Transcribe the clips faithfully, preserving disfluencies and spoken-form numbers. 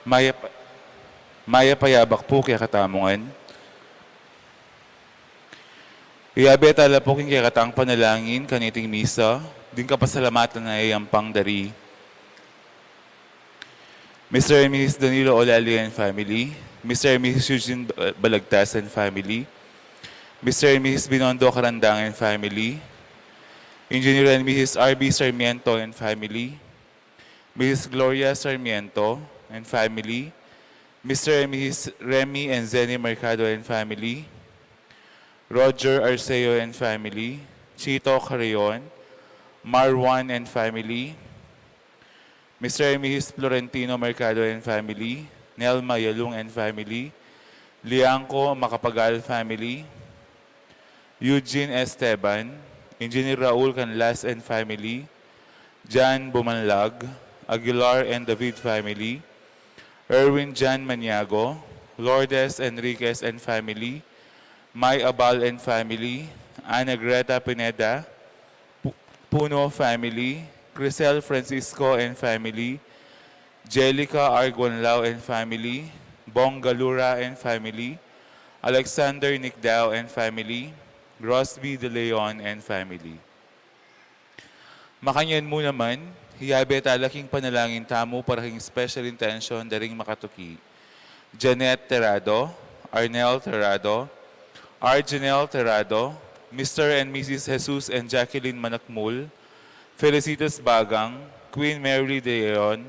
Mayap, mayap a yabak pu kekatamu ngan. Iyabe tala pu king kekatang panalangin kaniting misa, ding kapasalamatan a yayampang dari Mister and Missus Danilo Olalia and family, Mister and Missus Eugene Ba-, Balagtas and family, Mister and Missus Binondo Carandang and family, Engineer and Missus R B Sarmiento and family, Missus Gloria Sarmiento and family, Mister and Missus Remy and Zenny Mercado and family, Roger Arceo and family, Chito Carreon, Marwan and family, Mister and Missus Florentino Mercado and family, Nelma Yalung and family, Liangco Macapagal family, Eugene Esteban, Engineer Raul Canlas and family, Jan Bumanlag, Aguilar and David family, Erwin Jan Maniago, Lourdes Enriquez and family, May Abal and family, Ana Greta Pineda, Pu-, Puno family, Crisel Francisco and family, Jelica Argonlao and family, Bong Galura and family, Alexander Nicdao and family, Rosby De Leon and family. Makanyan mu naman, iyabe tala king panalangin tamu para king special intention da ring makatuki. Janet Terrado, Arnel Terrado, Arjanel Terrado, Mister and Missus Jesus and Jacqueline Manakmul, Felicitas Bagang, Queen Mary De Leon,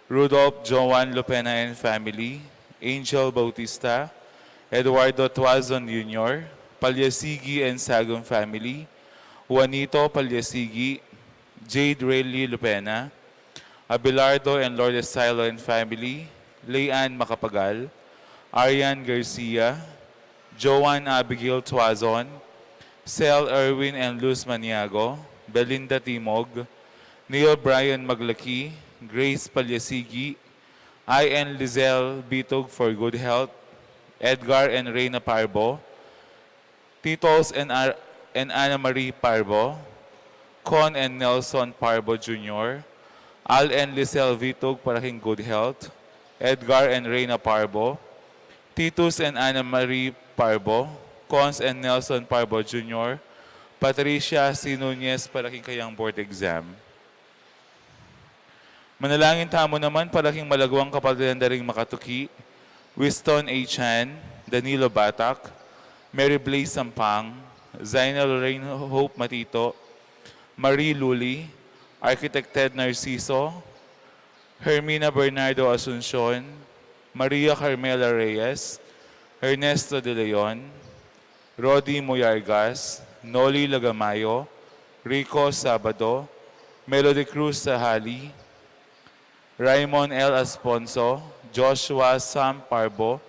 Rudolph Joan Lupena and family, Angel Bautista, Eduardo Tuazon Junior, Palyasigi and Sagum family, Juanito Palyasigi, Jade Rayleigh Lupena, Abelardo and Lourdes Silo and family, Leanne Macapagal, Arian Garcia, Joan Abigail Tuazon, Sel Erwin and Luz Maniago, Belinda Timog, Neil Brian Maglaki, Grace Palyasigi, I N Lizelle Bitug for good health, Edgar and Reyna Parbo, Tito's and, Ar-, and Ana Marie Parbo, Con and Nelson Parbo Junior, Al and Lisel Vitug para king good health, Edgar and Reyna Parbo, Titus and Ana Marie Parbo, Cons and Nelson Parbo Junior, Patricia C. Nunez para king kayang board exam. Manalangin tamu naman para king malagwang kapalitan da ring makatuki, Winston A. Chan, Danilo Batak, Mary Blaze Sampang, Zaina Lorraine Hope Matito, Marie Luli, Architect Ted Narciso, Hermina Bernardo Asuncion, Maria Carmela Reyes, Ernesto De Leon, Rodi Muyargas, Noli Lagamayo, Rico Sabado, Melody Cruz Sahali, Raymond L. Asponso, Joshua Sam Parbo,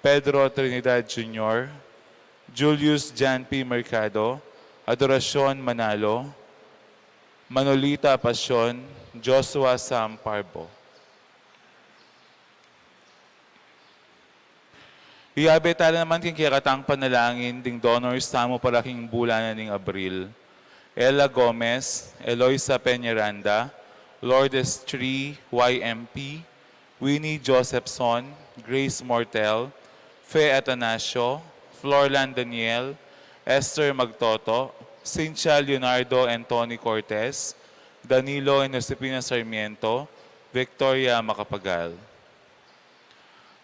Pedro Trinidad Junior, Julius Jan P. Mercado, Adoracion Manalo, Manolita Pasion, Joshua Sam Parbo. Iyabe tala naman king kekatang panalangin ding donors tamu para king bulan na ning Abril. Ella Gomez, Eloisa Peñaranda, Lourdes Tri Y M P, Winnie Josephson, Grace Mortel, Fe Atanasio, Florlan Daniel, Esther Magtoto, Cynthia Leonardo and Tony Cortez, Danilo and Josefina Sarmiento, Victoria Macapagal.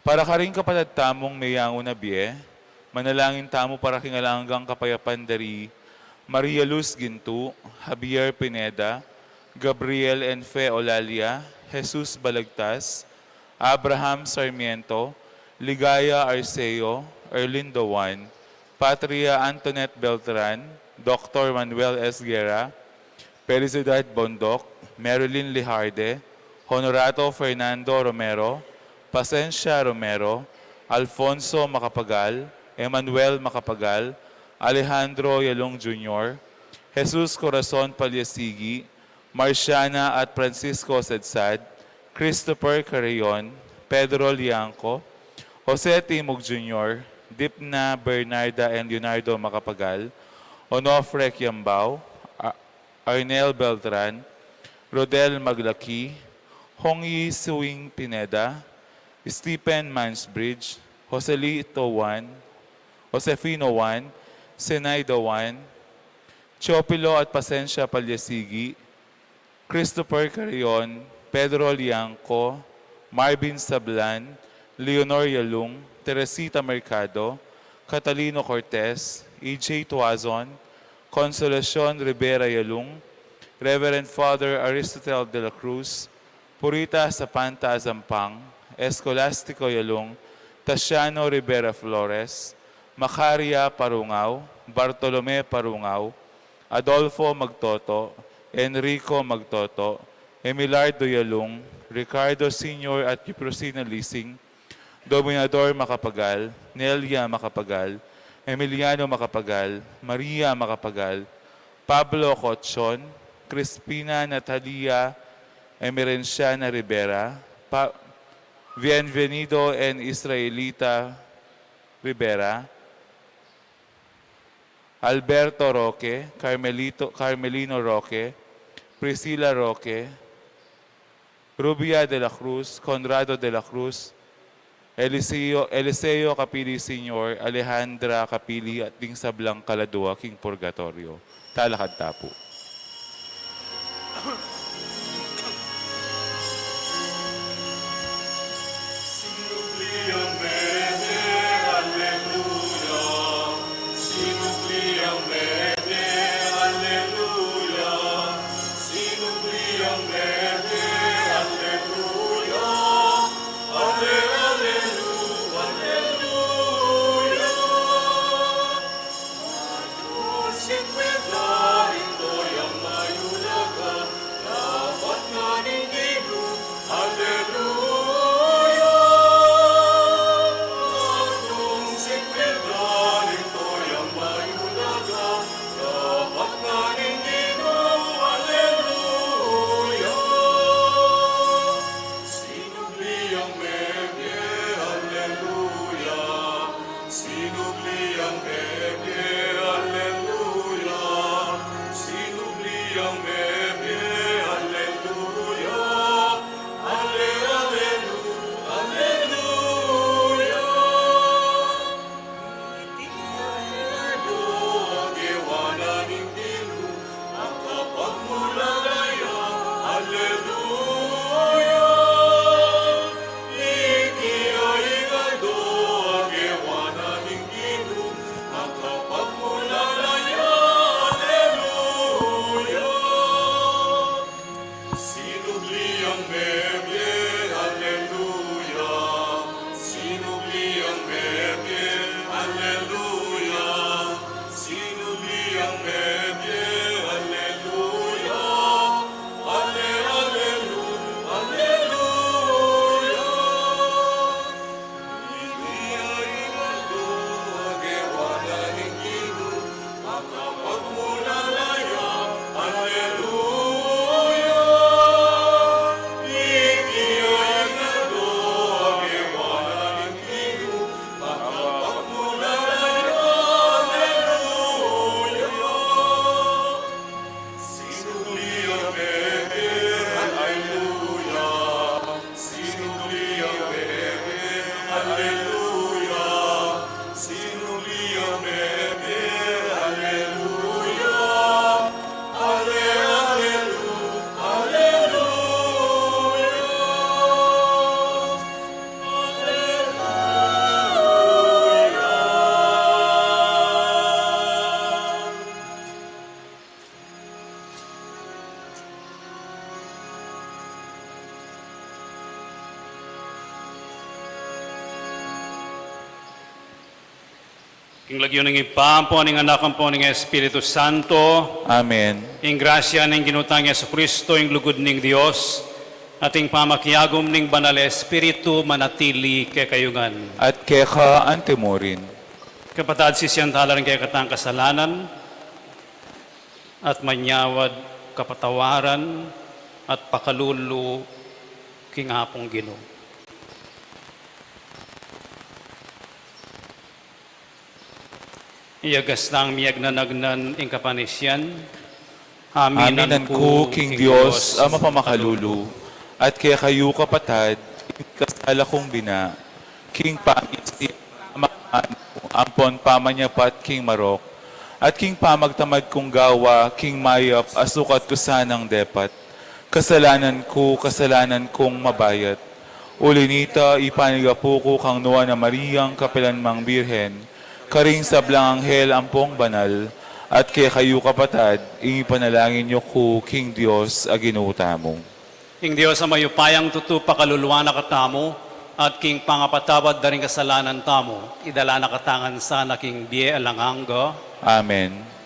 Para karing kapatad tamung meyangu na bie, manalangin tamu para king alang anggang kapayapan da ri Maria Luz Gintu, Javier Pineda, Gabriel and Fe Olalia, Jesus Balagtas, Abraham Sarmiento, Ligaya Arceo, Erlinda Juan, Patria Antoinette Beltran, Doktor Manuel Esguerra, Felicidad Bondoc, Marilyn Lijarde, Honorato Fernando Romero, Pasencia Romero, Alfonso Macapagal, Emmanuel Macapagal, Alejandro Yalung Junior, Jesus Corazon Paliasigi, Marciana at Francisco Sedsad, Christopher Carreon, Pedro Liangco, Jose Timog Junior, Dipna Bernarda and Leonardo Macapagal, Onofre Kiambao, A-, Arnel Beltran, Rodel Maglaki, Hong Yi Suing Pineda, Stephen Mansbridge, Joselito Juan, Josefino Juan, Zenaida Juan, Teofilo at Pasensia Palyasigi, Christopher Carrion, Pedro Liangco, Marvin Sablan, Leonor Yalung, Teresita Mercado, Catalino Cortez, E J Tuazon, Consolacion Rivera Yalung, Reverend Father Aristotel de la Cruz, Purita Sapanta Azampang, Escolastico Yalung, Tasiano Rivera Flores, Macaria Parungao, Bartolome Parungao, Adolfo Magtoto, Enrico Magtoto, Emilardo Yalung, Ricardo Senior at Euprosina Lising, Dominador Macapagal, Nelia Macapagal, Emiliano Macapagal, Maria Macapagal, Pablo Cochon, Crispina Natalia Emerenciana Rivera, Pa-, Bienvenido and Israelita Rivera, Alberto Roque, Carmelito, Carmelino Roque, Priscila Roque, Rubia de la Cruz, Conrado de la Cruz, Eliseo, Eliseo Capili Senior, Alejandra Capili, at ding sablang kaladua king purgatorio. Talakad ta pu. Sinubli yang mebie, aleluya. Sinubli yang mebie, aleluya. Sinubli yang mebie, aleluya. Ale, alelu, aleluya. Sinubli yang mebie, aleluya. Sinubli yang mebie, aleluya. Sinubli yang mebie, aleluya. Ale, alelu, aleluya. Sinubli yang mebie, aleluya. Sinubli yang mebie, aleluya. Sinubli yang mebie, aleluya. Ale, alelu, aleluya. Aleluya. King lagyu ning Ibpa, ampo ning Anak, ampo ning Espiritu Santo. Amen. Ing grasya ning Ginu tang Jesucristo, ing lugud ning Dios, at ing pamakiagum ning Banal a Espiritu, manatili kekayu ngan. At keka antimurin. Kapatad, sisian tala ring kekatang kasalanan, at manyawad kapatawaran at pakalulu king Apung Ginu. Iyagas tang miyagnanagnan ing kapanisian. Aminan ku king Dios a mapamakalulu, at kekayu kapatad, king kasala kung bina, king pamisip, pamamanu, ampon pamanyapat king marok, at king pamagtamad kung gawa king mayap a sukat ku sanang depat. Kasalanan ku, kasalanan kung mabayat. Uli nita, ipanyawad ku kang Nuan a Mariang kapilanmang Birhen, karing sablang anghel ampong banal, at kekayu kapatad, ing ipanalangin yu ku king Dios a Ginu tamu. Ing Dios a mayupayang tutu pakaluluan na katamu, at king pangapatawad da ring kasalanan tamu, idala na katamu ngan sana king bie alang angga. Amen.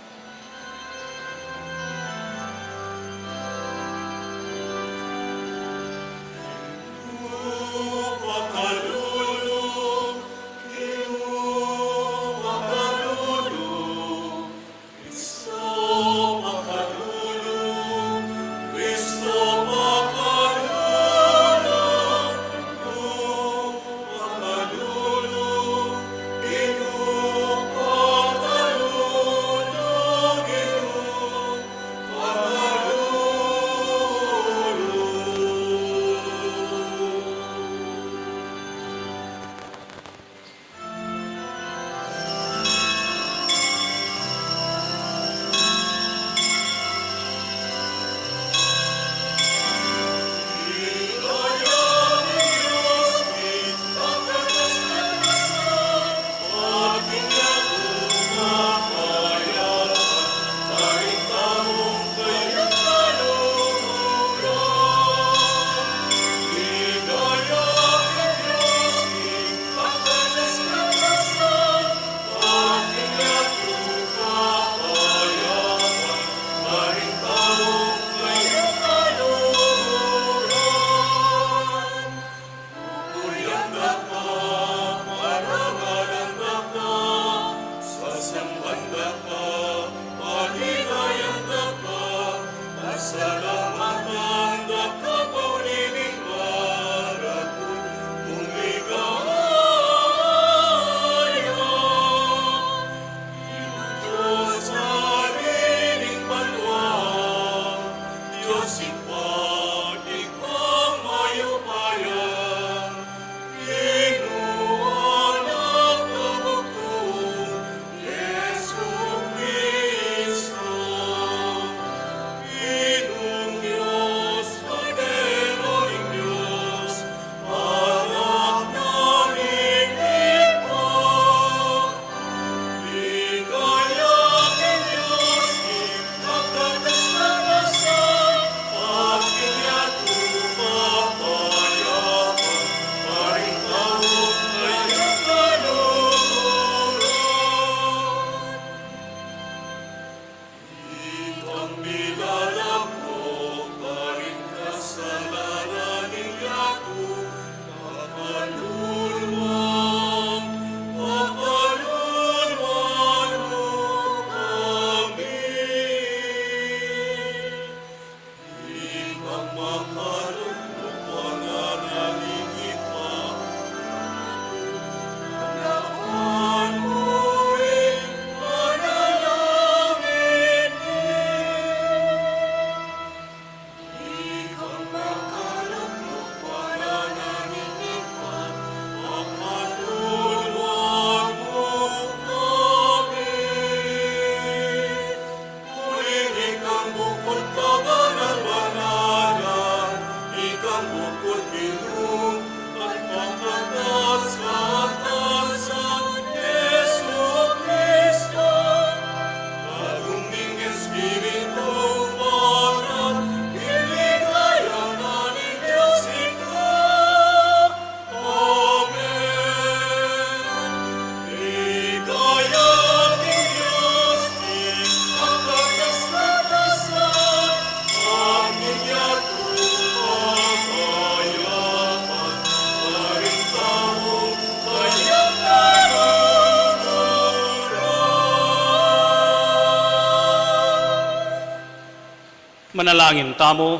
Manalangin tamu.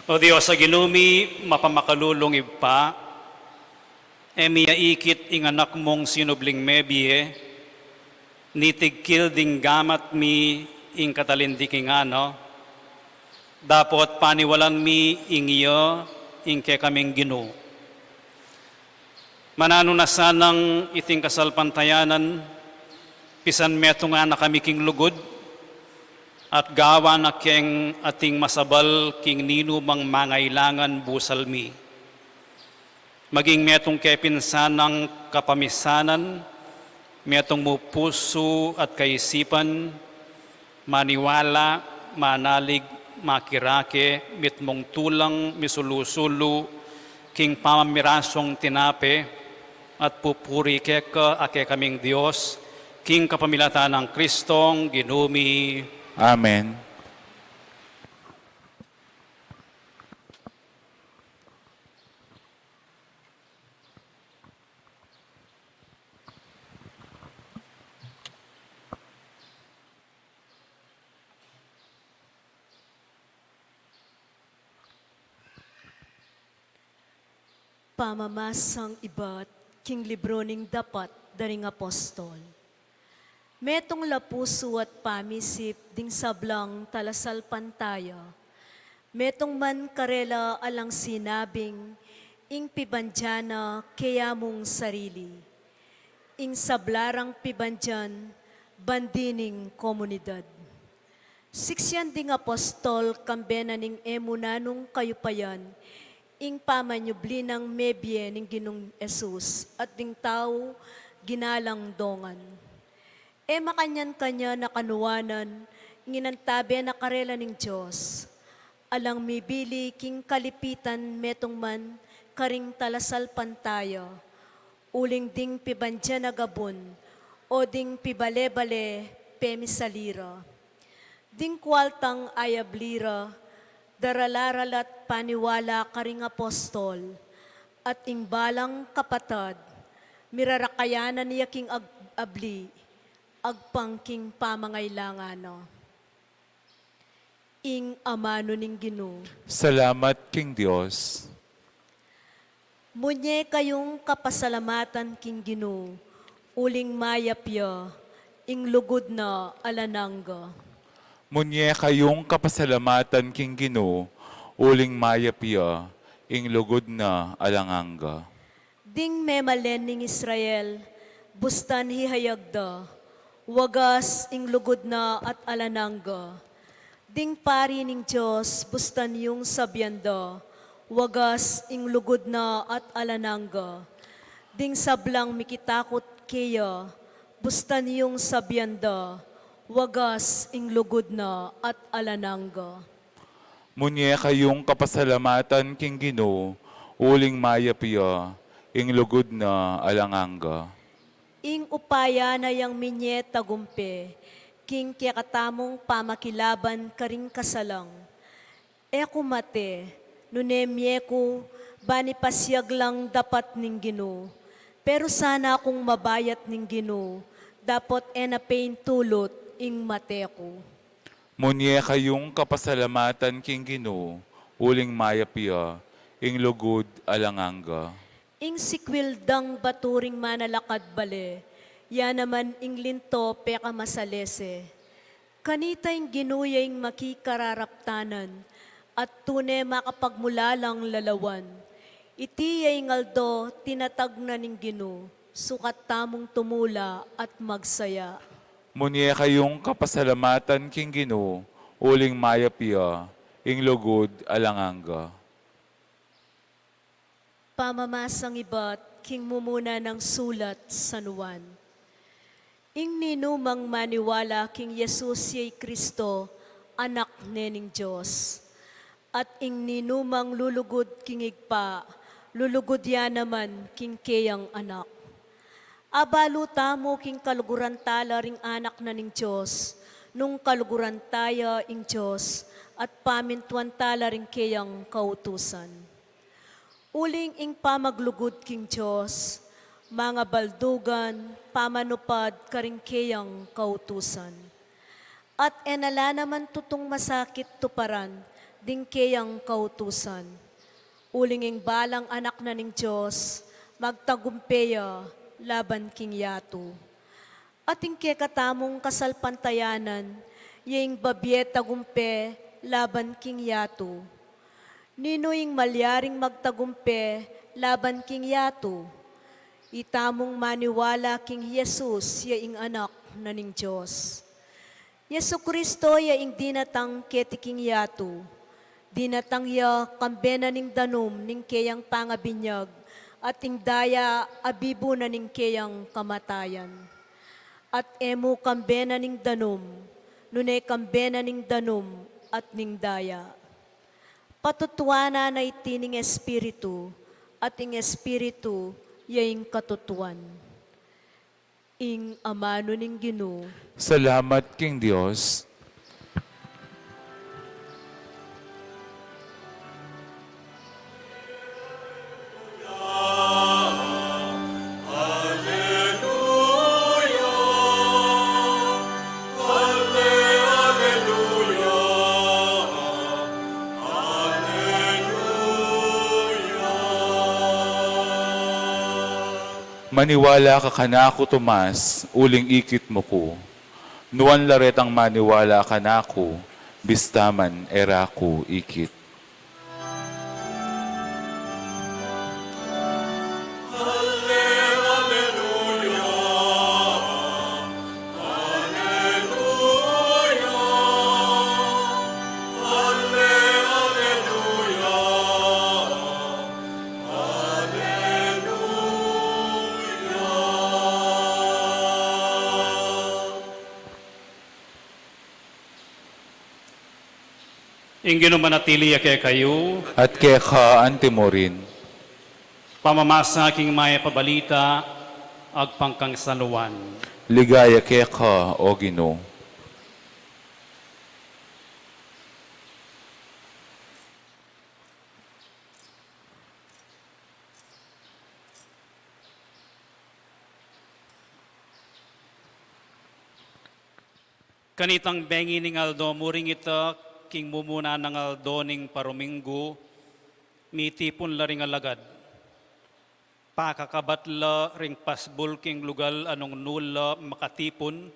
O Dios a Ginu mi, mapamakalulung Ibpa, e mi ya ikit ing Anak mung sinubling mebie, nitigkil ding gamat mi ing katalindiki ngana, Dapot paniwalan mi ing iya, ing kekaming Ginu. Mananu na sanang iting kasalpantayanan, pisan metungan na kami king lugud, at gawan na keng ating masabal king ninumang mangailangan busal mi. Maging metung ke pin sanang kapamisanan, metung mu pusu at kaisipan, maniwala, manalig, makirake, mitmung tulang, misulu-sulu, king pamamirasung tinape, at pupuri keka a kekaming Dios, king kapamilatan nang Kristong Ginu mi. Amen. Pamamasang ibat king libru ning Dapat da ring Apostol. Metung la pusu at pamisip ding sablang talasalpantaya. Metung man karela alang sinabing ing pibandian na keya mung sarili. Ing sabla rang pibandian, bandi ning komunidad. Siksian ding apostol kambe na ning e mu nanung kayupayan ing pamanyubli nang mebie ning Ginung Jesus at ding tau ginalang dongan. E makanyan-kanyan a kanuanan ing inantabe na karela ning Dios. Alang mibili king kalipitan metung man karing talasalpantaya, uling ding pibandian a gabun o ding pibale-bale pemisalira. Ding kualtang ayabli ra, darala ra la't paniwala karing apostol, at ing balang kapatad, mirarakayanan ya king ag-, abli, agpang king pamangailangan na. Ing amanu ning Ginu. Salamat king Dios. Munye kayung kapasalamatan king Ginu, uling mayap ya, ing lugud na alang angga. Munye kayung kapasalamatan king Ginu, uling mayap ya, ing lugud na alang angga. Ding memalen ning Israel, bustan hihayag da, wagas ing lugud na at alang angga. Ding pari ning Dios, bustan yung sabian da, wagas ing lugud na at alang angga. Ding sablang mikitakut keya, bustan yung sabian da, wagas ing lugud na at alang angga. Munye kayung kapasalamatan king Ginu, uling mayap ya, ing lugud na alang angga. Ing upaya na yang minye tagumpe, king kekatamung pamakilaban karing kasalang. E ku mate, nune mie ku, ban ipasiag lang dapat ning Ginu. Pero sana kung mabayat ning Ginu, dapot e na peintulut ing mate ku. Munye kayung kapasalamatan king Ginu, uling mayap ya, ing lugud alang angga. Ing sikwil dang batu ring manalakad bale, ya naman ing linto pekamasalese. Kanita ing Ginu ya ing makikararaptanan, at tune makapagmulalang lalawan. Iti ya ing aldo tinatag na ning Ginu, sukat tamung tumula at magsaya. Munye kayung kapasalamatan king Ginu, uling mayap ya, ing lugud alang angga. Pamamasang ibat king mumuna nang sulat San Juan. Ing ninumang maniwala king Jesus ya i Kristo, anak ne ning Dios. At ing ninumang lulugud king Ibpa, lulugud ya naman king keyang Anak. Abalu tamu king kaluguran tala ring anak na ning Dios, nung kaluguran taya ing Dios, at pamintuan tala ring keyang kautusan. Uling ing pamaglugud king Dios, mangabaldugan, pamanupad karing keyang kautusan. At e na la naman tutung masakit tuparan ding keyang kautusan. Uling ing balang anak na ning Dios, magtagumpe ya laban king yatu. At ing kekatamung kasalpantayanan, ya ing babie tagumpe laban king yatu. Ninu ing malyaring magtagumpe laban king yatu? Itamung maniwala king Jesus ya ing Anak na ning Dios. Jesu-Cristo ya ing dinatang keti king yatu. Dinatang ya kambe na ning danum ning keyang pangabinyag, at ing daya abibu na ning keyang kamatayan. At e mu kambe na ning danum, nune kambe na ning danum at ning daya. Patutuanan na iti ning Espiritu, at ing Espiritu ya ing katutuan. Ing amanu ning Ginu. Salamat king Dios. Maniwala ka kanaku, Tomas, uling ikit mu ku. Nuan la retang maniwala kanaku, bista man e ra ku ikit. Ing Ginu manatili ya kekayu. At keka antimurin. Pamamasa king Mayap a Balita agpang kang San Juan. Ligaya keka, O Ginu. Kanitang bengi ning aldo murin ita, king mumuna nang aldo ning paruminggu, mitipun la ring alagad. Pakakabat la ring pasbul king lugal a nung nu la makatipun,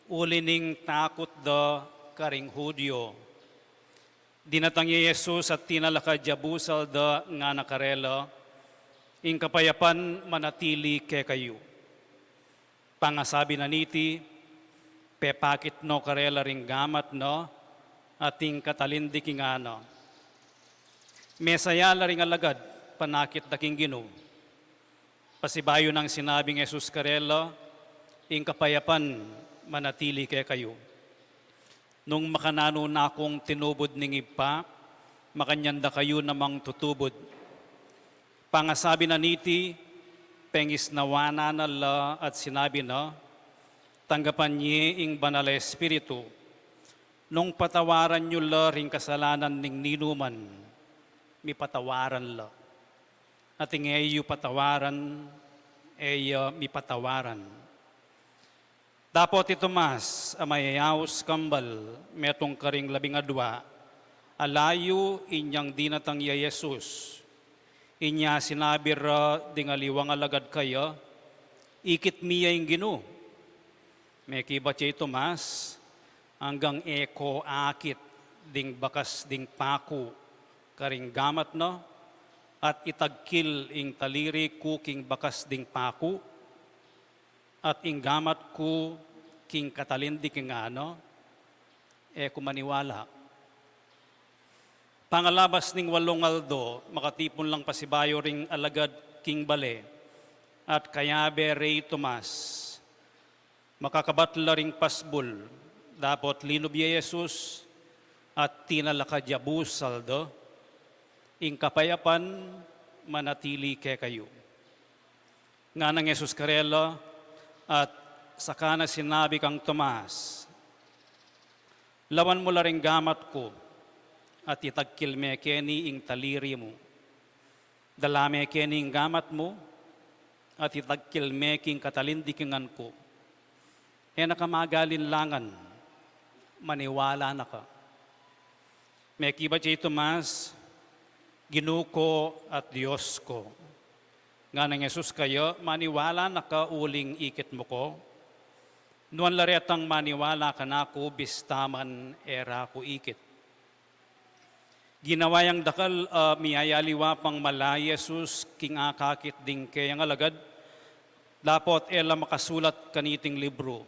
uli ning takut da karing Judio. Dinatang ya i Jesus at tinalakad ya busal da, ngana karela, "Ing kapayapan manatili kekayu." Pangasabi na niti, pepakit no karela ring gamat na at ing katalindiki ngana. Mesaya la ring alagad, panakit da king Ginu. Pasibayu nang sinabing Jesus karela, "Ing kapayapan manatili kekayu. Nung makananu na kung tinubud ning Ibpa, makanyan da kayu namang tutubud." Pangasabi na niti, pengisnawan na la at sinabi na, "Tanggapan ye ing Banal a Espiritu. Nung patawaran yu la ring kasalanan ning ninuman, mipatawaran la. At ing e yu patawaran, e ya mipatawaran." Dapot i Tomas a mayayaus kambal, metung karing labing adua, alayu inyang dinatang ya i Jesus. Inya sinabi ra ding aliwang alagad kaya, "Ikit mi ya ing Ginu." Mekibat ya i Tomas, "Anggang e ko akit ding bakas ding paku karing gamat na, at itagkil ing taliri ku king bakas ding paku, at ing gamat ku king katalindiki ngana, e ku maniwala." Pangalabas ning walung aldo, makatipun lang pasibayu ring alagad king bale, at kayabe re i Tomas. Makakabat la ring pasbul, dapot linub ya i Jesus, at tinalakad ya busal da, "Ing kapayapan manatili kekayu." Ngana nang Jesus karela, at saka na sinabi kang Tomas, "Lawan mu la ring gamat ku, at itagkil me keni ing taliri mu. Dala me keni ing gamat mu, at itagkil me king katalindikingan ku. E na ka magalinlangan, maniwala na ka." Mekibat ya i Tomas, "Ginu ko at Dios ko." Ngana nang Jesus kaya, "Maniwala na ka uling ikit mu ko? Nuan la retang maniwala kanaku, bista man e ra ku ikit." Ginawa yang dakal, ah, miyayaliwa pang mala i Jesus king akakit ding keyang alagad, dapot e la makasulat kaniting libru.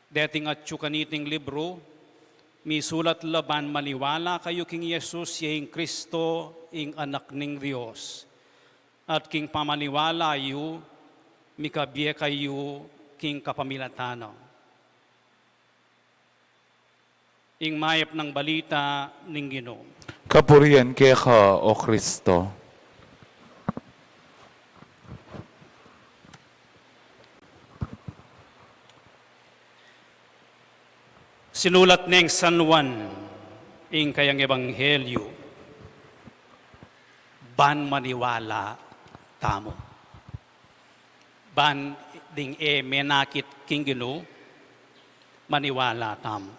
Deting atyu kaniting libru, misulat la ban maniwala kayu king Jesus ya ing Kristo, ing Anak ning Dios, at king pamaniwala yu, mikabie kayu king kapamilatan na. Ing mayap nang balita ning Ginu. Kapurian keka, O Kristo. Sinulat neng San Juan ing kayang ebanghelyu ban maniwala tamu. Ban ding e menakit king Ginu, maniwala tamu.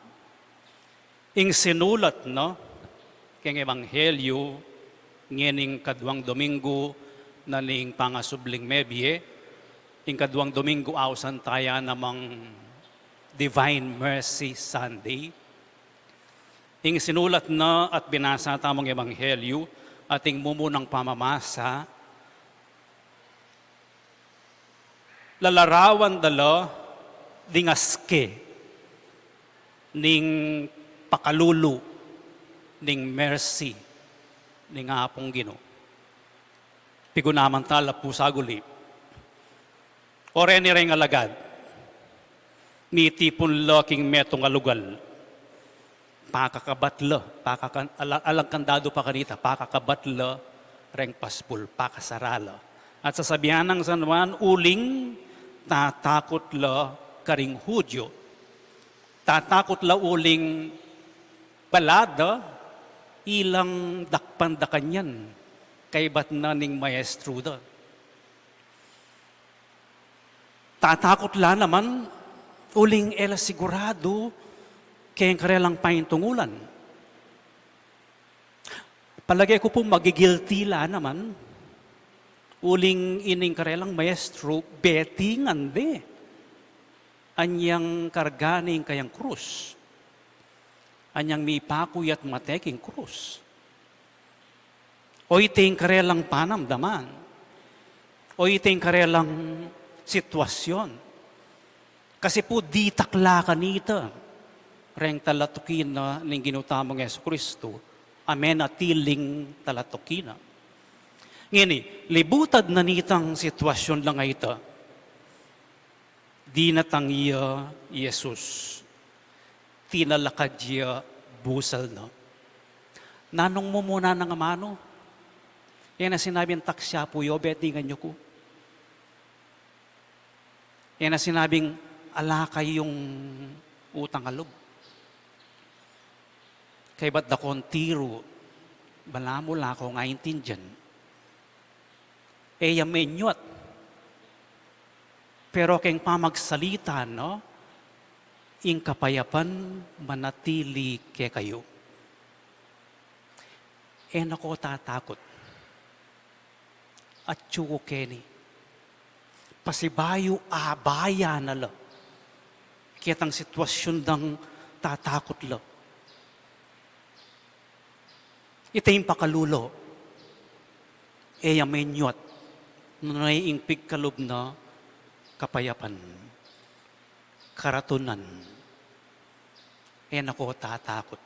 Ing sinulat na keng ebanghelyu ngening kaduang Dominggu na ning pangasubling mebie, ing kaduang Dominggu ausan taya namang Divine Mercy Sunday. Ing sinulat na at binasa tamung ebanghelyu at ing mumunang pamamasa, lalarawan da la ding aske ning pakalulu ning mercy ning Apung Ginu. Pigunaman ta la pu saguli. O reni reng alagad, mitipun la king metung a lugal. Pakakabat la, pakakan-, ala-, alang kandadu pa kanita, pakakabat la reng paspul, pakasara la. At sasabian nang San Juan, uling tatakut la karing Hudyu. Tatakut la uling bala da ilang dakpan da kanyan, kaybat na ning maestru da. Tatakut la naman uling e la siguradu keng karelang paintungulan. Palage ku pu magigilti la naman uling ining karelang maestru betingan de anyang karga ne ing kayang krus. Anyang mipaku ya't mate king krus. O iti ing karelang panamdaman. O iti ing karelang sitwasyon. Kasi pu ditak la kanita reng talatuki na ning Ginu tamung Jesu Kristu, a menatiling talatuki na. Ngeni, libutad na nitang sitwasyon lang a ita. Dinatang ya i Jesus. Tinalakad ya busal na. Nanung mu mu nang amanu? E na sinabing, "Taksi Apu yu, betingan yu ku." E na sinabing, "Ala kayung utang a lub." Kaybat dakong tiru, balamu ala kong aintindian. E ya menyuat. Pero keng pamagsalita na, "Ing kapayapan manatili kekayu." E na ko tatakut. Atyu ku keni. Pasibayu abaya na la ketang sitwasyun dang tatakut la. Ita ing pakalulu, e ya menyuat, nune ing pigkalub na kapayapan, karatunan. E na ko tatakut.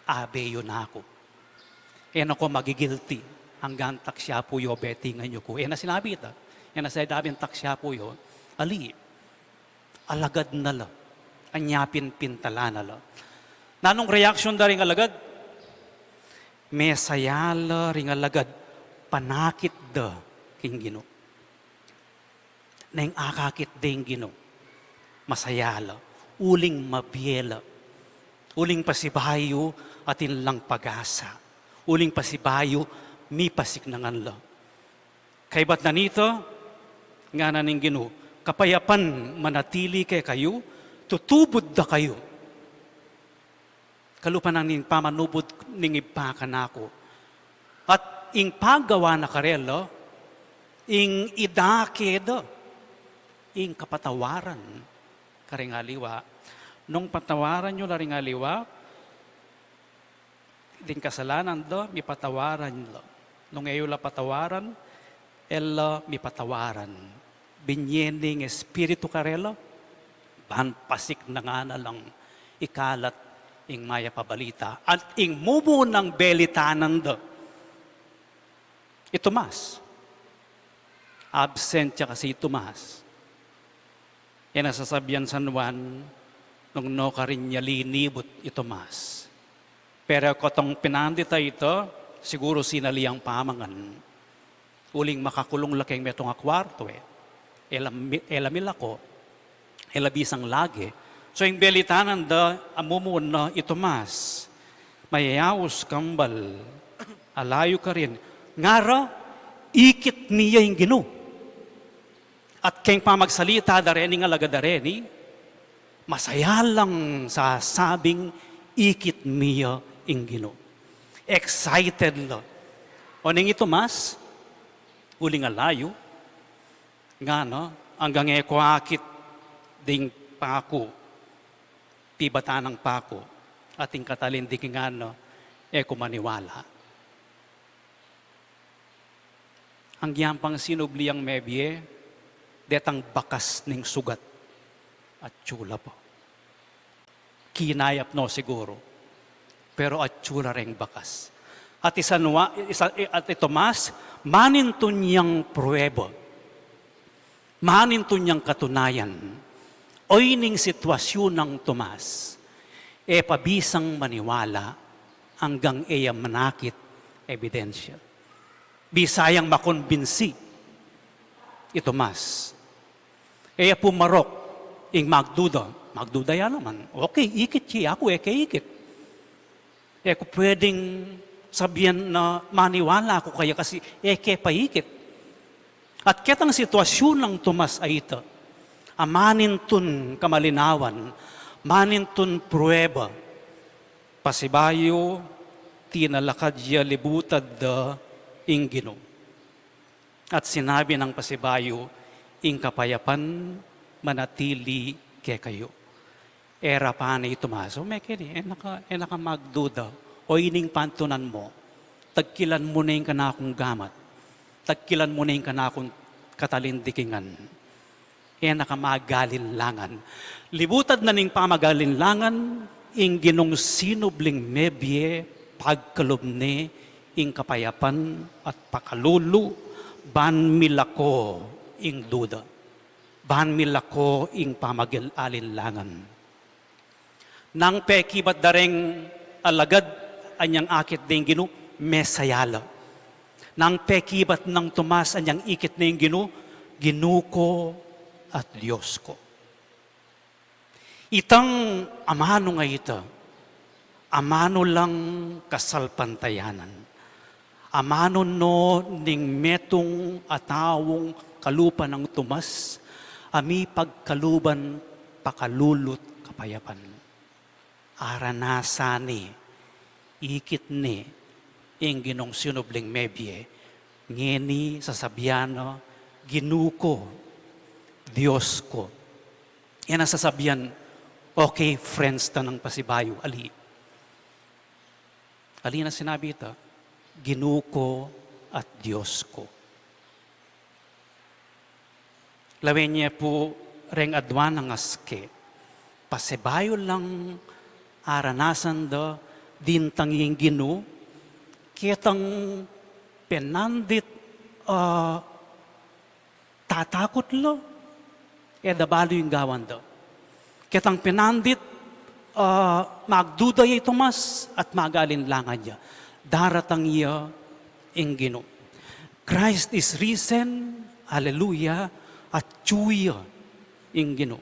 Abe yu na ku. E na ko magigilti. Anggang taksi Apu yu, betingan yu ku. E na sinabi ita. E na sinabing taksi Apu yu. Ali. Alagad na la. Anya pin pintala na la. Nanung reaksyon da ring alagad? Mesaya la ring alagad panakit da king Ginu. Neng akakit deng Ginu. Masaya la. Uling mabie la. Uling pasibayu atin lang pag-asa. Uling pasibayu mipasiknangan la. Kaybat na nita, ngana ning Ginu, kapayapan manatili kekayu, tutubud da kayu. Kalupa na ning pamanubud ning Ibpa kanaku. At ing pagawa na karela, ing idake da, ing kapatawaran karing aliwa. Nung patawaran yu la ring aliwa, Ding kasalanan da, mipatawaran la. Nung e yu la patawaran, e la mipatawaran. Binye ne ing Espiritu karela, ban pasiknangan na lang ikalat ing mayap a balita. At ing mumunang belitanan da, i Tomas. Absent ya kasi i Tomas. E na sasabian San Juan nung nu karin ya linibut i Tomas. Pero katang pinandit a ita, siguru sinalian pamangan. Uling makakulung la keng metung a kuartu e. E la mi-, e la milako. E la bisang lage. So, ing belitanan da a mumuna i Tomas, mayayaus kambal, alayu karin. Ngara, ikit mi ya ing Ginu. At keng pamagsalita da reni, ing alagad da reni, masaya lang sasabing ikit mi ya ing Ginu. Excited la. O ning i Tomas, uling alayu, ngana, anggang e ku akit ding paku, pibatan nang paku, at ing katalindingan na, e ku maniwala. Anggyang pang sinubli yang mebie, detang bakas ning sugat, atyu la pa. Kinayap no siguru, pero atyu la reng bakas. At i San Jua-, i San, at i Tomas, manintun yang prueba, manintun yang katunayan, o ining sitwasyun nang Tomas, e pa bisang maniwala anggang e ya manakit ebidensya. Bisa yang makumbinsi i Tomas. E ya pumarok ing magduda. Magduda ya naman. Okay, ikit ya, aku e ke ikit. E ku pwedeng sabian na maniwala ku kaya kasi e ke pa ikit. At ketang sitwasyun nang Tomas a ita, a manintun kamalinawan, manintun prueba, pasibayu, tinalakad ya libutad da ing Ginu. At sinabi nang pasibayu, ing kapayapan manatili kekayu. E ra pane i Tomas, o mekeni, e na ka, e na ka magduda. O ining pantunan mu, tagkilan mu ne ing kanakung gamat, tagkilan mu ne ing kanakung katalindingan. E na ka mag-alinlangan. Libutad na ning pamag-alinlangan, ing Ginung sinubling mebie, pagkalub ne ing kapayapan at pakalulu, ban milako ing duda, ban milako ing pamag-alinlangan. Nang pekibat da reng alagad anyang akit ne ing Ginu, mesaya la. Nang pekibat nang Tomas anyang ikit ne ing Ginu, Ginu ku at Dios ku. Itang amanu nga ita, amanu lang kasalpantayanan. Amanu no ning metung a taung kalupa nang Tomas, a mipagkaluban pakalulu't kapayapan. Aranasan ne, ikit ne, ing Ginung sinubling mebie, ngeni sasabian na, Ginu ku, Dios ku. E na sasabian, okay, friends ta nang pasibayu, ali. Ali na sinabi ta, Ginu ku at Dios ku. Lawen ye pu reng aduan a ngaske, pasibayu lang aranasan da dintang ing Ginu, ketang penandit, ah, tatakut la, e da balu ing gawan da. Ketang penandit, ah, magduda ya i Tomas at mag-alinlangan ya. Daratang ya ing Ginu. Christ is risen, hallelujah, atyu ya ing Ginu.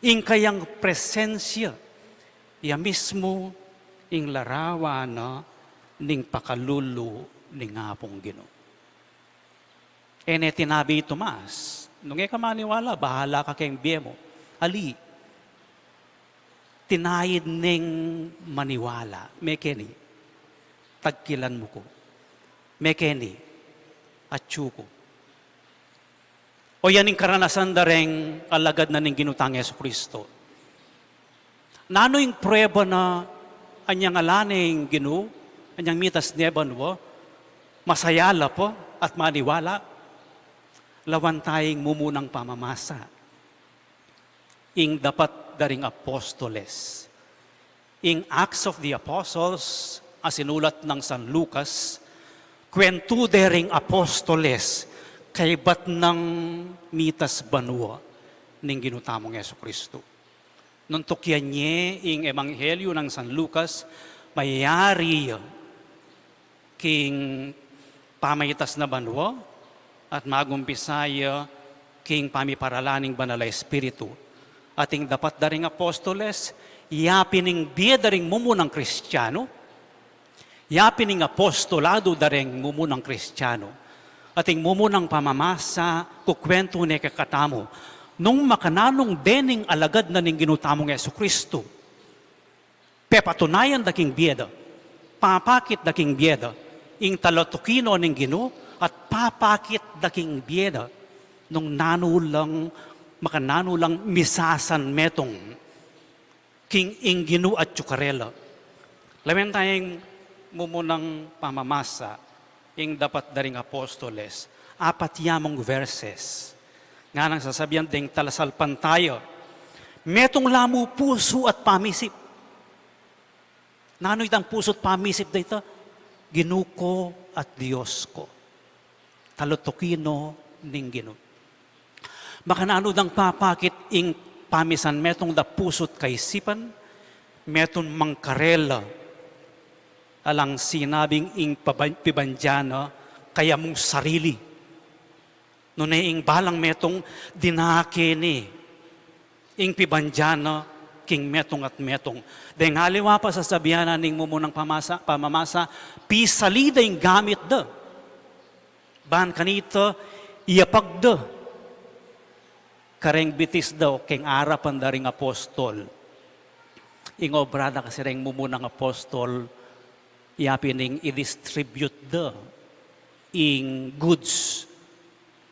Ing kayang presensya, ya mismu ing larawan na ning pakalulu ning Apung Ginu. E ne tinabi i Tomas, nung e ka maniwala, bahala ka keng bie mu. Ali, tinaid neng maniwala, mekeni, tagkilan mu ku. Mekeni, atyu ku. O yan ing karanasan da reng alagad na ning Ginu tang Jesucristo. Nanu ing prueba na anyang ala ne ing Ginu, Anyang mitas ne banua, masaya la pa at maniwala, lawan tayang mumunang pamamasa. Ing dapat da ring apostoles. Ing Acts of the Apostles, a sinulat nang San Lucas, kwentu de ring apostoles, kaybat nang mitas banua ning Ginu tamung Jesucristo. Nung tukyan ye ing Ebanghelyo nang San Lucas, mayari ya king pamaitas na banua, at magumpisa ya king pamiparalan ning Banal a Espiritu. At ing dapat da ring apostoles, yapin ing bie da ring mumunang Kristiano, yapin ing apostolado da ring mumunang Kristiano, at ing mumunang pamamasa, kukwentu ne kekatamu, nung makananung dening alagad na ning Ginu tamung Jesucristo, pepatunayan da king bie da, papakit da king bie da ing talatuki no ning Ginu, at papakit da king bie da nung nanu lang, makananu lang misasan metung king ing Ginu atyu karela. Lawen tayang mumunang pamamasa, ing dapat da ring apostoles, apat ya mung verses. Nganang sasabian deng talasalpantaya, metung la mu pusu at pamisip. Nanu itang pusu at pamisip da ita? Ginu ku at Dios ku. Talatuki no ning Ginu. Makananu dang papakit ing pamisan metung da pusu at kaisipan, metung mang karela, alang sinabing ing paban-, pibandian na kaya mung sarili. Nune ing balang metung dinake ne ing pibandian na king metung at metung. Deng aliwa pa sasabian na ning mumunang pamasa, pamamasa, pisali da ing gamit da. Ban kanita, iyapag da kareng bitis da o keng arapan da ring apostol. Ing obra da kasi reng mumunang apostol, yapin ing i-distribute da ing goods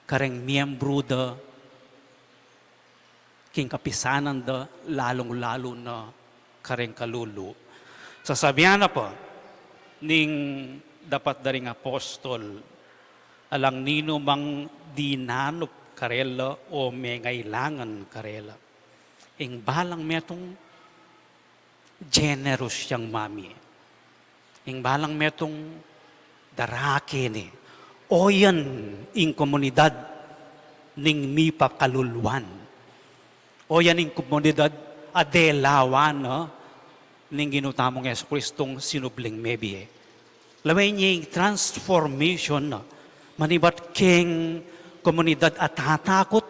kareng miyembru da, king kapisanan da, lalung-lalu na kareng kalulu. Sasabian na pa ning dapat da ring apostol, alang ninu mang dinanup karela o mengailangan karela. Ing balang metung generous yang mamie. Ing balang metung darake ne. Oyan ing komunidad ning mipakaluluan. Oyan ing komunidad a delawan na ning Ginu tamung Jesukristong sinubling mebie. Lawen ye ing transformation na manibat keng komunidad a tatakut,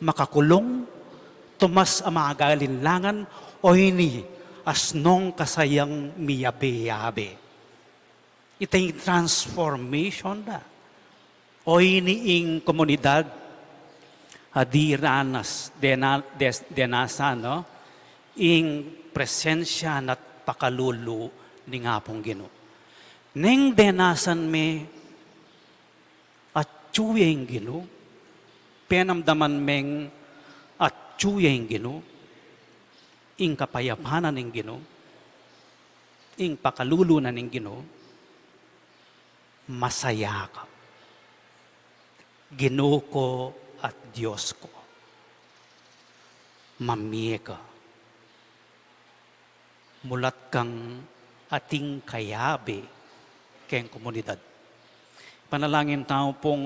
makakulung, tumas a magagalinlangan, o ini asnong kasayang miyabe-yabe. Ita ing transformation da. O ini ing komunidad a diranas, dena-, des-, denasan, no? Ing presensya na't pakalulu ning Apung Ginu. Neng denasan me atyu ya ing Ginu, penamdaman meng atyu ya ing Ginu, ing kapayapan na ning Ginu, ing pakalulu na ning Ginu, masaya ka. Ginu ku at Dios ku. Mamie ka. Mulat kang ating kayabe keng komunidad. Panalangin tamu pung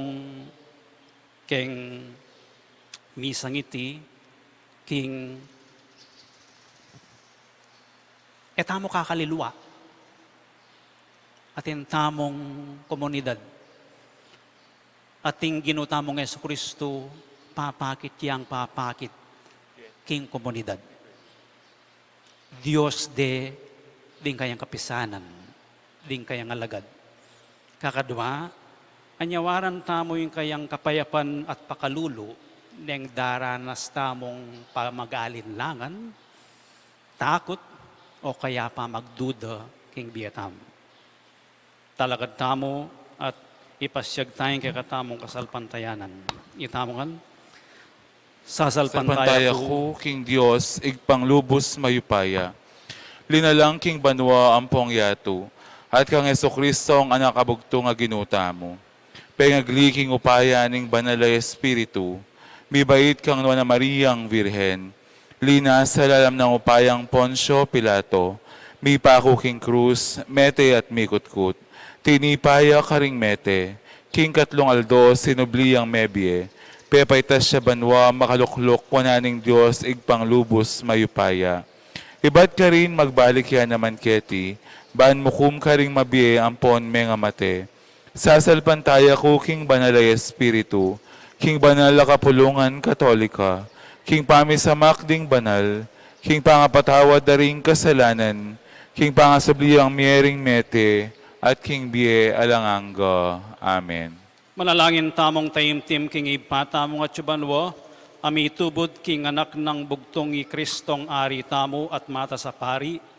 keng misang iti, king e tamu kakalilua, atin tamung komunidad, atin Ginu tamung Jesucristo, papakit yang papakit king komunidad. Dios de ding kayang kapisanan, ding kayang alagad. Kakadua, anyawaran tamu ing kayang kapayapan at pakalulu, neng daranas tamung pamagalinlangan, takut, o kaya pamagduda king bie tamu. Talakad tamu at ipasyag taya ing kekatamung kasalpantayanan. Itamu ngan, sasalpantaya ku king Dios, Ibpang lubus mayupaya, linalang king banua ampong yatu, at kang Jesucristo, ang Anak a bugtung a Ginu tamu. Pengagli king upaya ning Banal a Espiritu, mibait kang Nuan a Mariang Virgen, linasa lalam nang upayang Poncio Pilato, mipaku king krus, mete at mikutkut. Tinipa ya karing mete, king katlung aldo sinubli yang mebie, pepaitas ya banua, makalukluk wanan ning Dios Ibpang lubus mayupaya. Ibat karin magbalik ya naman keti, ban mukum karing mabie ampon mengamate. Sasalpantaya ku king Banal a Espiritu, king banal a kapulungan Katolika, king pamisamak ding banal, king pangapatawad da ring kasalanan, king pangasubli yang mie ring mete, at king bie alang angga. Amen. Manalangin tamung taimtim king Ibpa tamung atsu banua, a mitubud king Anak nang bugtung, i Kristong Ari tamu at matas a Pari.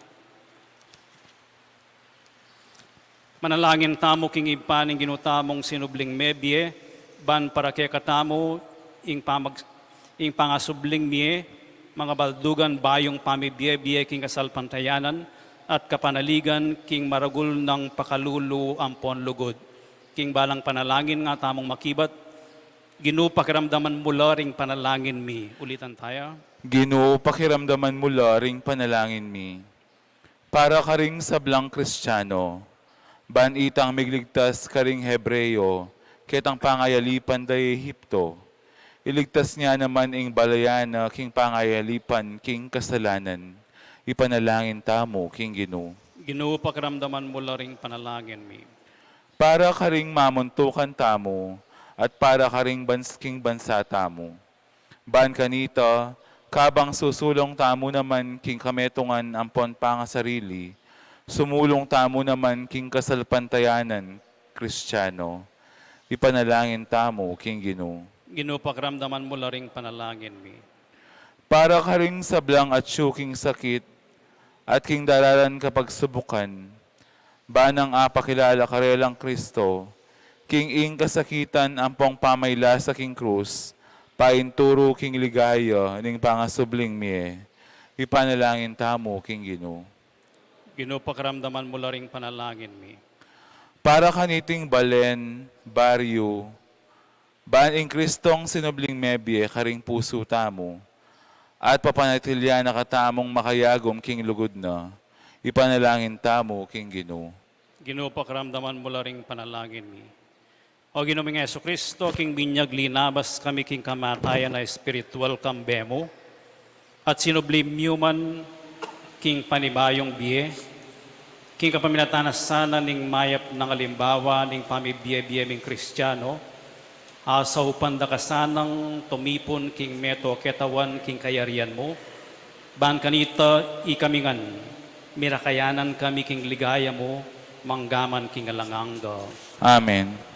Manalangin tamu king Ibpa ning Ginu tamung sinubling mebie, ban para kekatamu ing pamag-, ing pangasubling mie, mangabaldugan bayung pamibie-bie king kasalpantayanan at kapanaligan king maragul nang pakalulu ampon lugud. King balang panalangin nga tamung makibat, Ginu, pakiramdaman mu la ring panalangin mi. Ulitan taya. Ginu, pakiramdaman mu la ring panalangin mi. Para karing sablang Kristiano, ban itang migligtas karing Hebreo, ketang pangayalipan da Ehipto. Iligtas ne naman ing balayan na king pangayalipan king kasalanan. Ipanalangin tamu king Ginu. Ginu, pakiramdaman mu la ring panalangin mi. Para karing mamuntukan tamu, at para karing bans-, king bansa tamu. Ban kanita, kabang susulung tamu naman king kametungan ampon pangasarili, sumulung tamu naman king kasalpantayanan Kristiano. Ipanalangin tamu king Ginu. Ginu, pakiramdaman mu la ring panalangin mi. Para karing sablang atsu king sakit at king daralan kapagsubukan, ban nang apakilala karelang Kristo, king ing kasakitan ampong pamailasa king krus, painturu king ligaya ning pangasubling mie. Ipanalangin tamu king Ginu. Ginu, pakiramdaman mu la ring panalangin mi. Para kaniting balen, baryu, ban ing Kristong sinubling mebie karing pusu tamu, at papanatilian na katamung makayagum king lugud na, ipanalangin tamu king Ginu. Ginu, pakiramdaman mu la ring panalangin mi. O Ginu ming Jesucristo, king binyag linabas kami king kamatayan a espiritual kambe mu, at sinubli mu man king panibayung bie, king kapamilatan na sana ning mayap nang alimbawa ning pamibie-bie ming Kristiano, asaupan da ka sanang tumipun king meto ketawan king kayarian mu, ban kanita ikami ngan, mirakayanan kami king ligaya mu, manggaman king alang angga. Amen.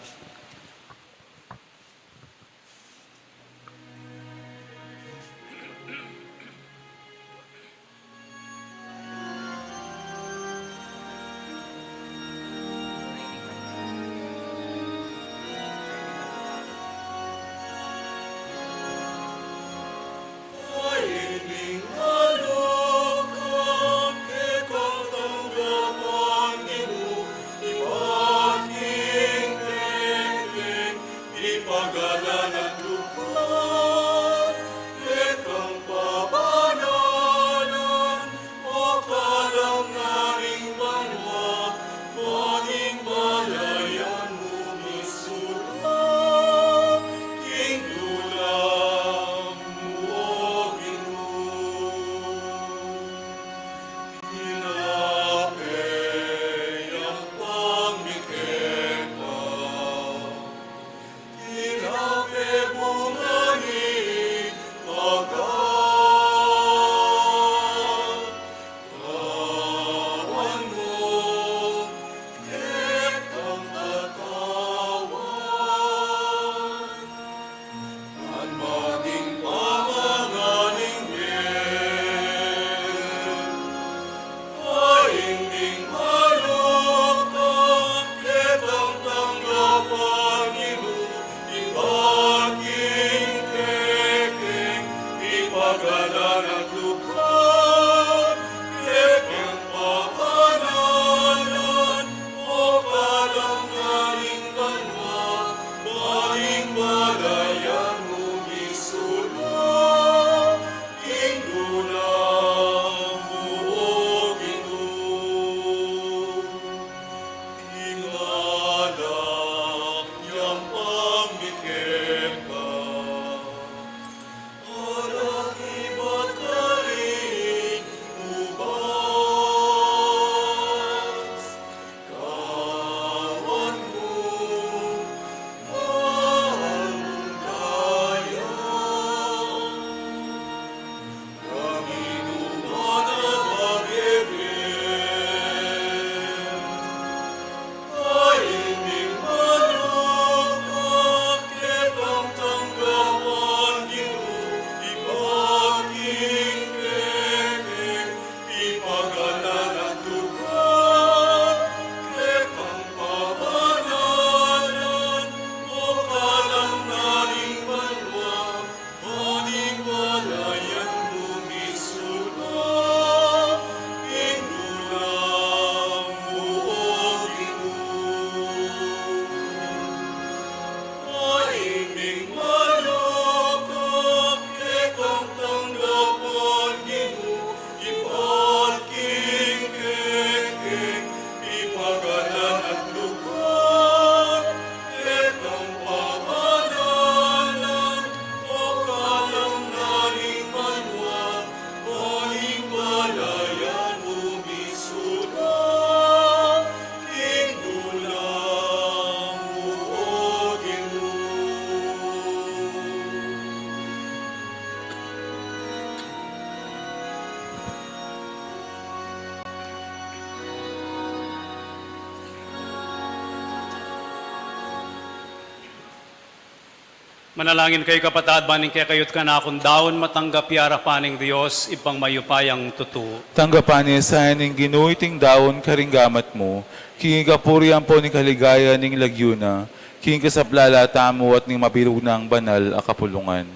Manalangin kayu, kapatad, ban ing kekayu't kanakung daun matanggap ya arapan ning Dios, Ibpang mayupayang tutu. Tanggapan na sa ing Ginu iting daun karing gamat mu, king kapurian ampon king kaligayan ning lagyu na, king kasaplalan tamu at ning mabilug nang banal a kapulungan.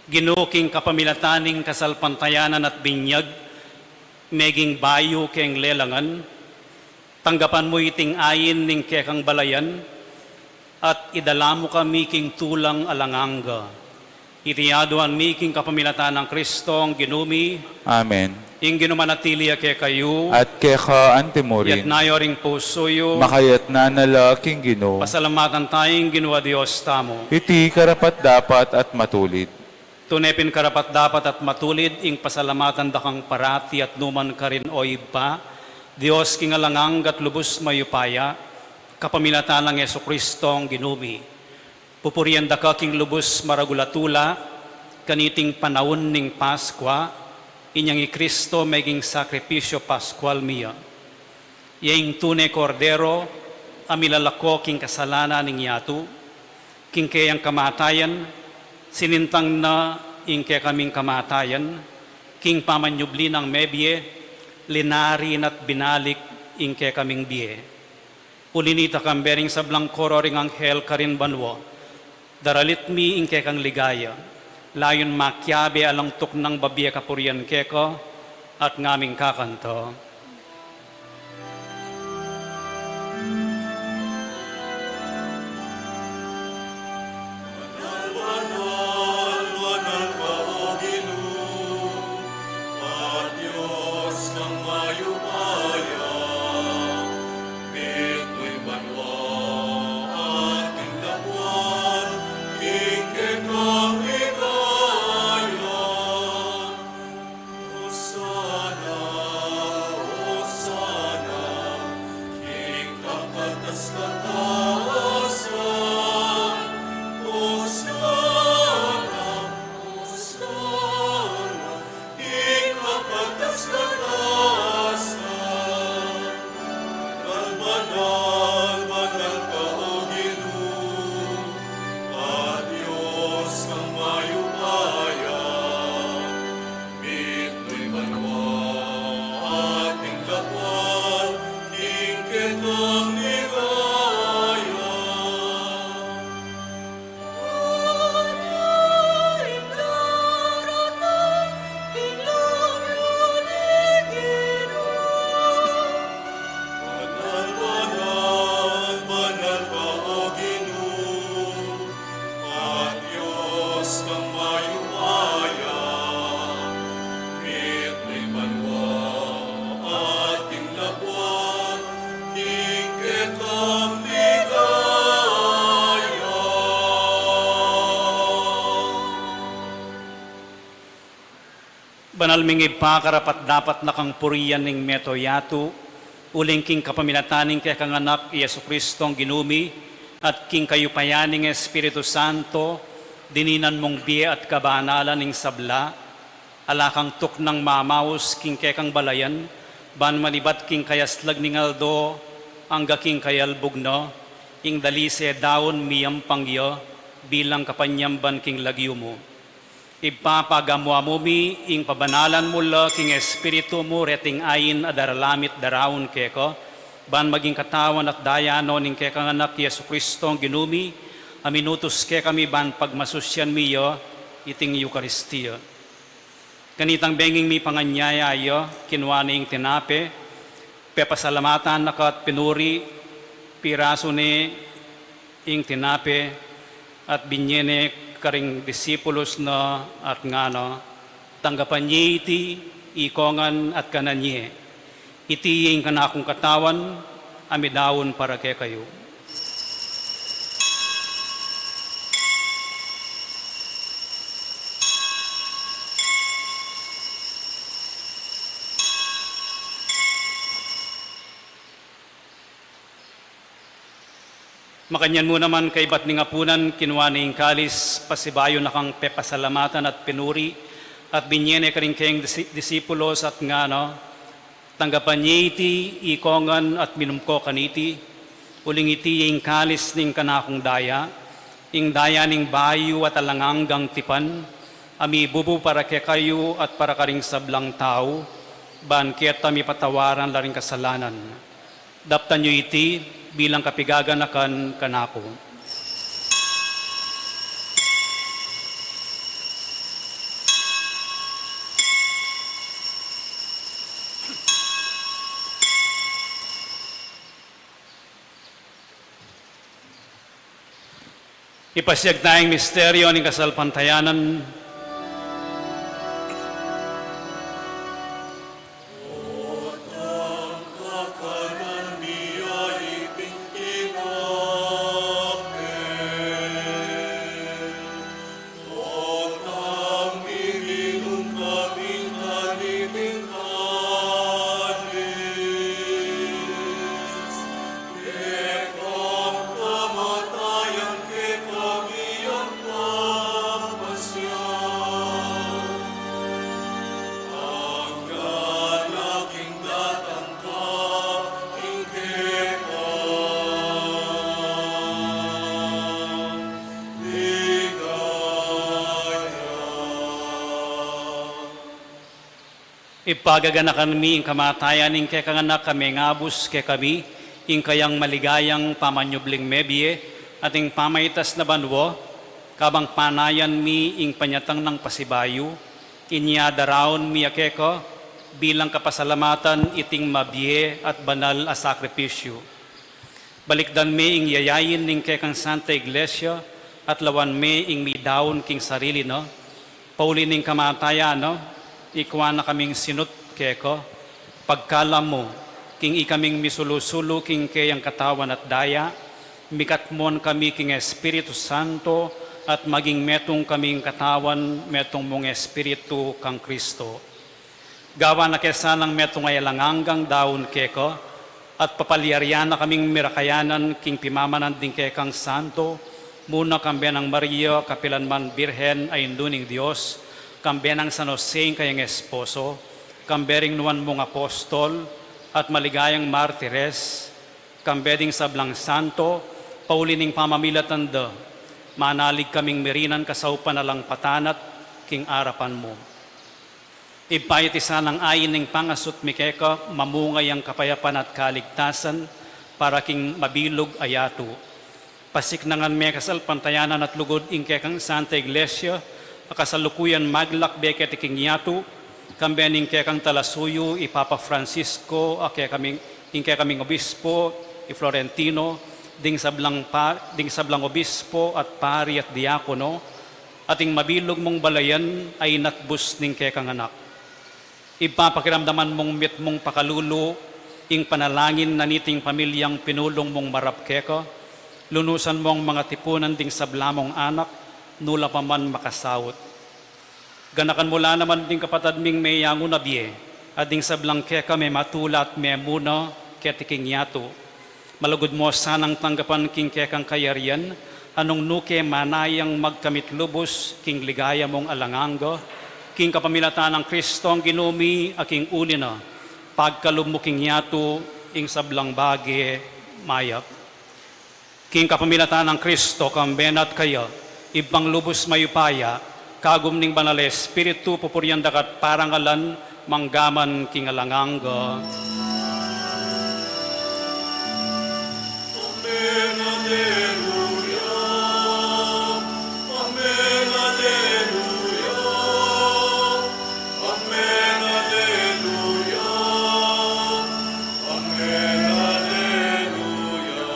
Ginu, king kapamilatan ning kasalpantayanan at binyag, meging bayu keng lelangan, tanggapan mu iting ain ning kekang balayan, at idala mu kami king tulang alang angga. Iti aduan mi king kapamilatan nang Kristong Ginu mi. Amen. Ing Ginu manatili ya kekayu. At keka antimurin. Iyatas yu ring pusu yu. Makayatas na la king Ginu. Pasalamatan taya ing Ginu a Dios tamu. Iti karapat-dapat at matulid. Tune pin karapat-dapat at matulid ing pasalamatan da kang parati at nukarin man, O Ibpa, Dios king alang angga at lubus mayupaya, kapamilatan nang Jesucristong Ginu mi. Pupurian da ka king lubus maragul a tula, kaniting panaun ning Paskua, inyang i Kristo meging sakripisyu Paskual mi ya. Iya ing tune Kordero a milalako king kasalanan ning yatu. King keyang kamatayan, sinintang na ing kekaming kamatayan, king pamanyubli nang mebie, linari na't binalik ing kekaming bie. Uli na nita, kambe ring sablang koro ring anghel karin banua, daralit mi ing kekang ligaya, layun makiabe alang tuknang babie kapurian keka, at ngaming kakanta. Manal, manal, manal ka, O Ginu, a Dios nang mayupaya, mitmung banua at ing labuan, king kekang ligaya. Hosana, Hosana, king kakatas-katasan. Hosana, Hosana, king kakatas-katasan. Manal, manal, manal ka, O Ginu, a Dios nang mayupaya, mitmung banua at ing labuan, king kekang ligaya. Banal, banal, banal ka, O Ginu, a Dios kang mayupaya, mitmung banua at ing labuan, king kekang ligaya. Banal ming Ibpa, karapat-dapat na kang purian ning mabilug a yatu, uling king kapamilatan ning kekang Anak, i Jesucristong Ginu mi, at king kayupayan ning Espiritu Santo, dininan mung bie at kabanalan ing sabla, ala kang tuknang mamaus king kekang balayan, ban manibat king kayaslag ning aldo, angga king kayalbug na, ing dalise daun miyampang ya, bilang kapanyamban king lagyu mu. Ibpa, pagamu-amu mi ing pabanalan mu la king Espiritu mu reting ain a daralamit daraun keka, ban maging katawan at daya no ning kekang Anak, i Jesucristong Ginu mi, a minutus kekami ban pagmasusyan mi ya iting Eukaristia. Kanitang benging mipanganyaya ya, kinua ne ing tinape, pepasalamatan na ka at pinuri, pirasu ne ing tinape, at binye ne karing disipulus na at ngana, tanggapan ye iti ikongan at kanan ye. Iti ing kanakung katawan a midaun para kekayu. Makanyan mu naman kaibat ning apunan, kinua ne ing kalis, pasibayu na kang pepasalamatan at pinuri, at binye ne karing kayang disi-, disipulus at ngana, tanggapan ye iti ikongan at minum ko kaniti, uling iti ing kalis ning kanakung daya, Ing daya ning bayu at alang anggang tipan, a mibubu para kekayu at para karing sablang tau, ban keta mipatawaran la ring kasalanan. Daptan yu iti bilang kapigaganakan kanaku. Ipasiag taya ing misteryo ning kasalpantayanan. Ipagaganakan mi ing kamatayan ning kekang Anak a mengabus kekami, ing kayang maligayang pamanyubling mebie, at ing pamaitas na banua, kabang panayan mi ing panyatang nang pasibayu, inya daraun mi ya keka, bilang kapasalamatan iting mabie at banal a sakripisyu. Balikdan me ing yayain ning kekang Santa Iglesia, at lawan me ing midaun king sarili na, pauli ning kamatayan na, ikua na kaming sinut keka, pagkalam mu, king ikaming misulu-sulu king keyang katawan at daya, mikatmon kami king Espiritu Santo, at maging metung kaming katawan, metung mung Espiritu kang Kristo. Gawan na ke sanang metung a alang anggang daun keka, at papalyarian na kaming mirakayanan king pimamanan ding kekang santo, muna kambe nang Maria, kapilan man Birhen a Indu ning Dios, kambe nang San Jose ing kayang esposo, kambe ring nuan mung apostol, at maligayang martires, kambe ding sablang santo, pauli ning pamamilatan da, manalig kaming mirinan kasaupan alang patanat king arapan mu. Ibpa, iti sanang ain ning pangasut mi keka, mamunga yang kapayapan at kaligtasan para king mabilug a yatu. Pasiknangan me kasalpantayanan at lugud ing kekang Santa Iglesia, a kasalukuyan maglakbe keti king yatu, kambe ning kekang talasuyu i Papa Francisco, a kekaming, ing kekaming obispo i Florentino, ding sablang pa-, ding sablang obispo at pari at diakono, at ing mabilug mung balayan a inatbus ning kekang Anak. Ibpa, pakiramdaman mung mitmung pakalulu ing panalangin na niting pamilyang pinulung mung marap keka, lunusan mung mangatipunan ding sabla mung anak, nu la pa man makasaut. Ganakan mu la naman ding kapatad ming meyangu na bie, at ding sablang keka mematula at memuna keti king yatu. Malugud mu sanang tanggapan king kekang kayarian, a nung nu ke manayang magkamit lubus king ligaya mung alang angga, king kapamilatan nang Kristong Ginu mi a king uli na, pagkalub mu king yatu ing sablang bage mayap. King kapamilatan nang Kristo, kambe na at kaya, Ibpang lubus mayupaya, kagum ning Banal a Espiritu, pupurian da ka at parangalan, mangga man king alang angga. Amen, alleluia. Amen, alleluia. Amen, alleluia. Amen, alleluia.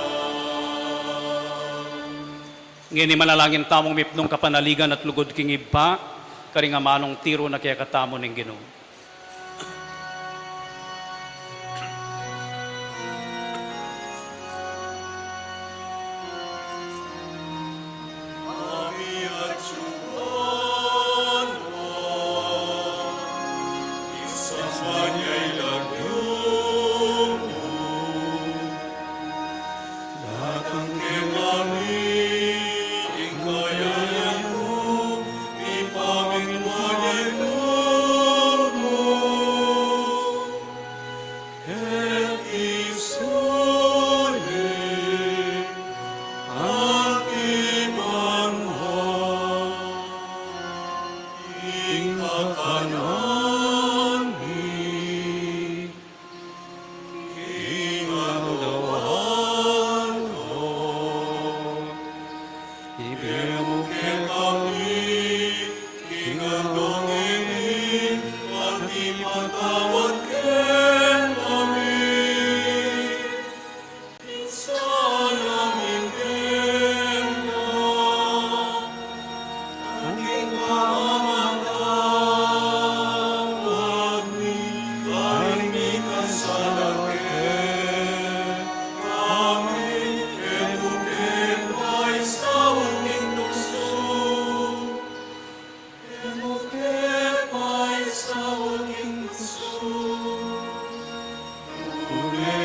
Ngeni manalangin tamung mipnung kapanaligan at lugud king Ibpa, karing amanung tiru na kekatamu ning Ginu. Datang kekami ing kayarian mu, ipamit mu ing lub Ibie mu kekami king aldo ngeni, at ipatawad kekami ing sala mi keka, anti pamamatawad mi karing mikasala kekami, e mu ke paisaul king tuksu, e mu ke paisaul king tuksu, nune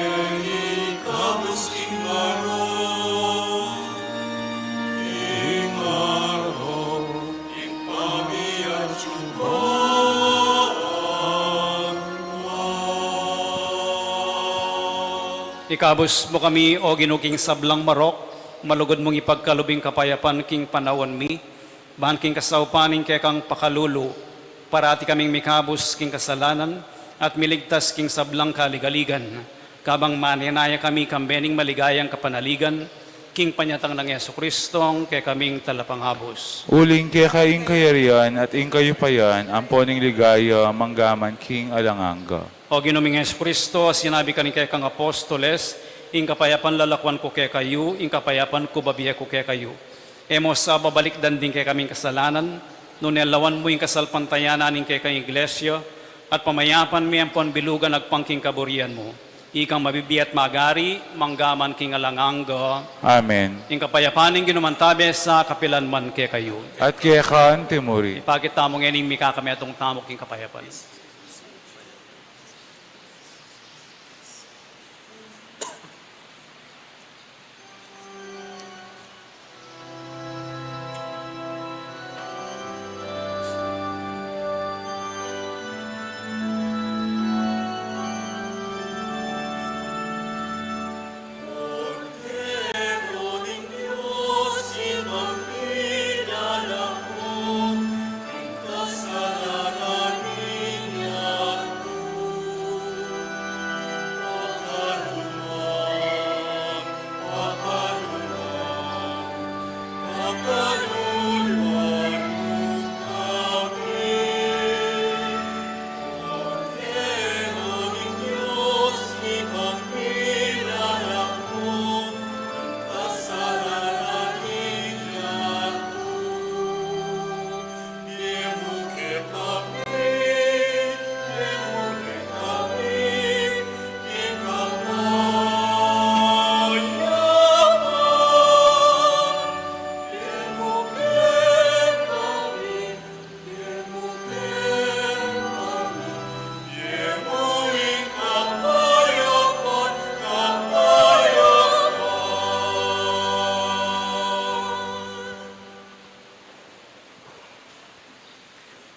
ikabus king marok, king marok ning pamiatsu mu. Ikabus mu kami, O Ginu, king sablang marok, malugud mung ipagkalub ing kapayapan king panaun mi, ban king kasaupan ning kekang pakalulu, parati kaming mikabus king kasalanan at miligtas king sablang kaligaligan, kabang manenaya kami kambe ning maligayang kapanaligan, king panyatang nang Jesucristo, kekaming Talapangabus. Uling keka ing kayarian at ing kayupayan, ampo ning ligaya, mangga man king alang angga. O Ginu ming Jesucristo, sinabi ka ning kekang apostoles, ing kapayapan lalakuan ku kekayu, ing kapayapan ku babie ku kekayu. E mu sa babalikdan ding kekaming kasalanan, nune lawan mu ing kasalpantayanan ning kekang Iglesia, at pamayapan me ampon bilugan agpang king kaburian mu. Ikang mabibie at magari, mangga man king alang angga. Amen. Ing kapayapan ning Ginu mantabe sa kapilan man kekayu. At keka anti murin. Ipakit tamu ngeni ing mikakametung tamu king kapayapan.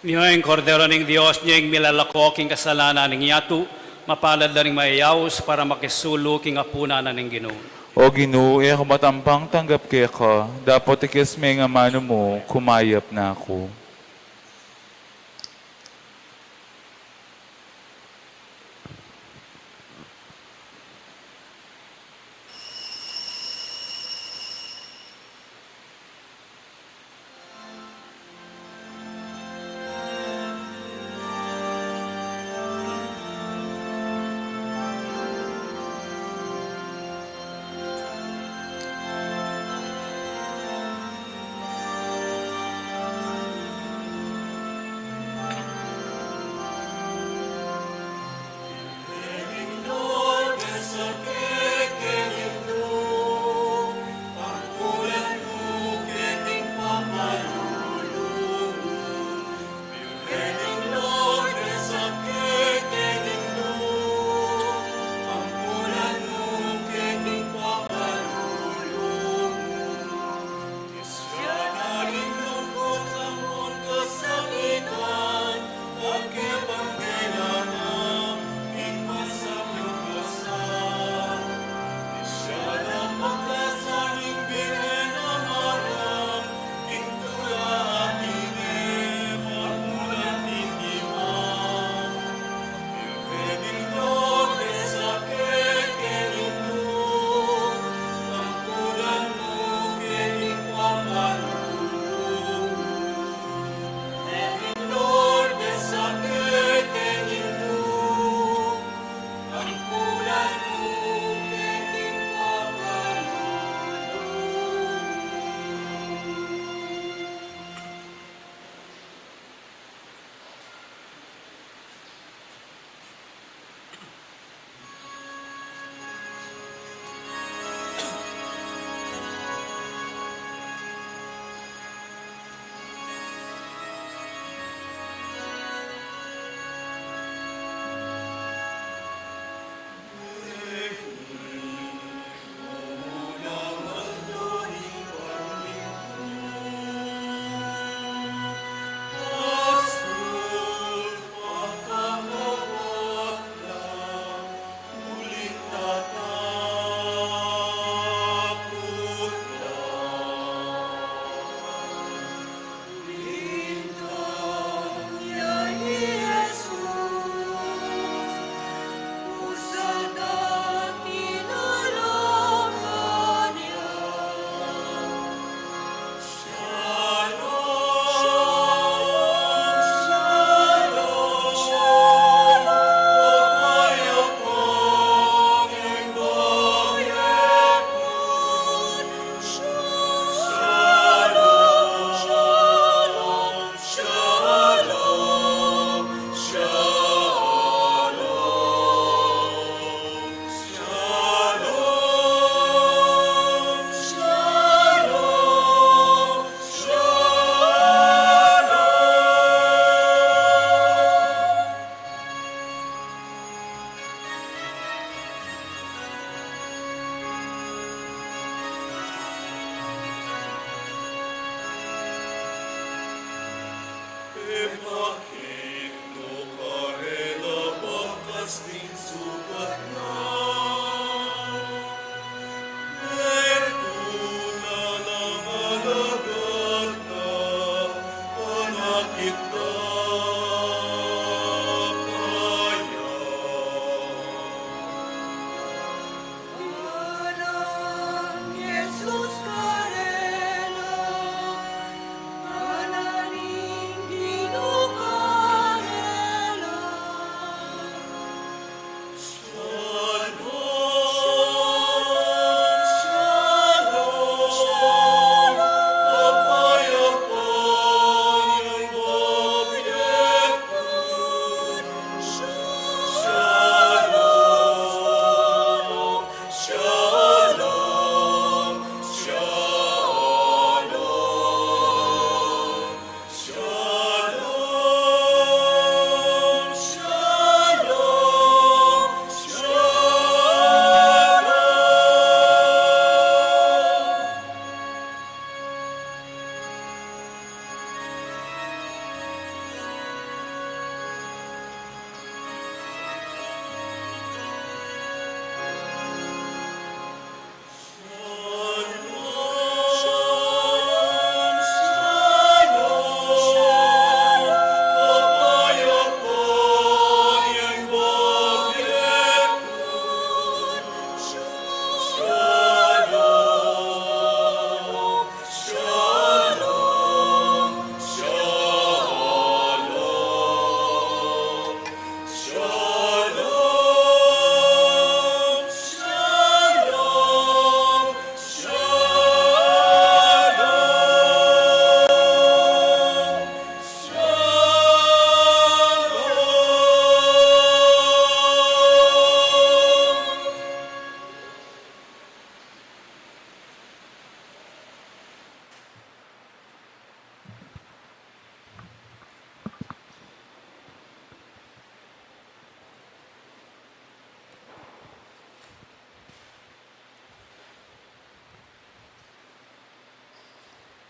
Nia ing Kordero ning Dios, nia ing milalako king kasalanan ning yatu. Mapalad la ring mayayaus para makisulu king apunan na ning Ginu. O Ginu, e ku matampang tanggap keka, dapot ikes me ing amanu mu, kumayap na ku.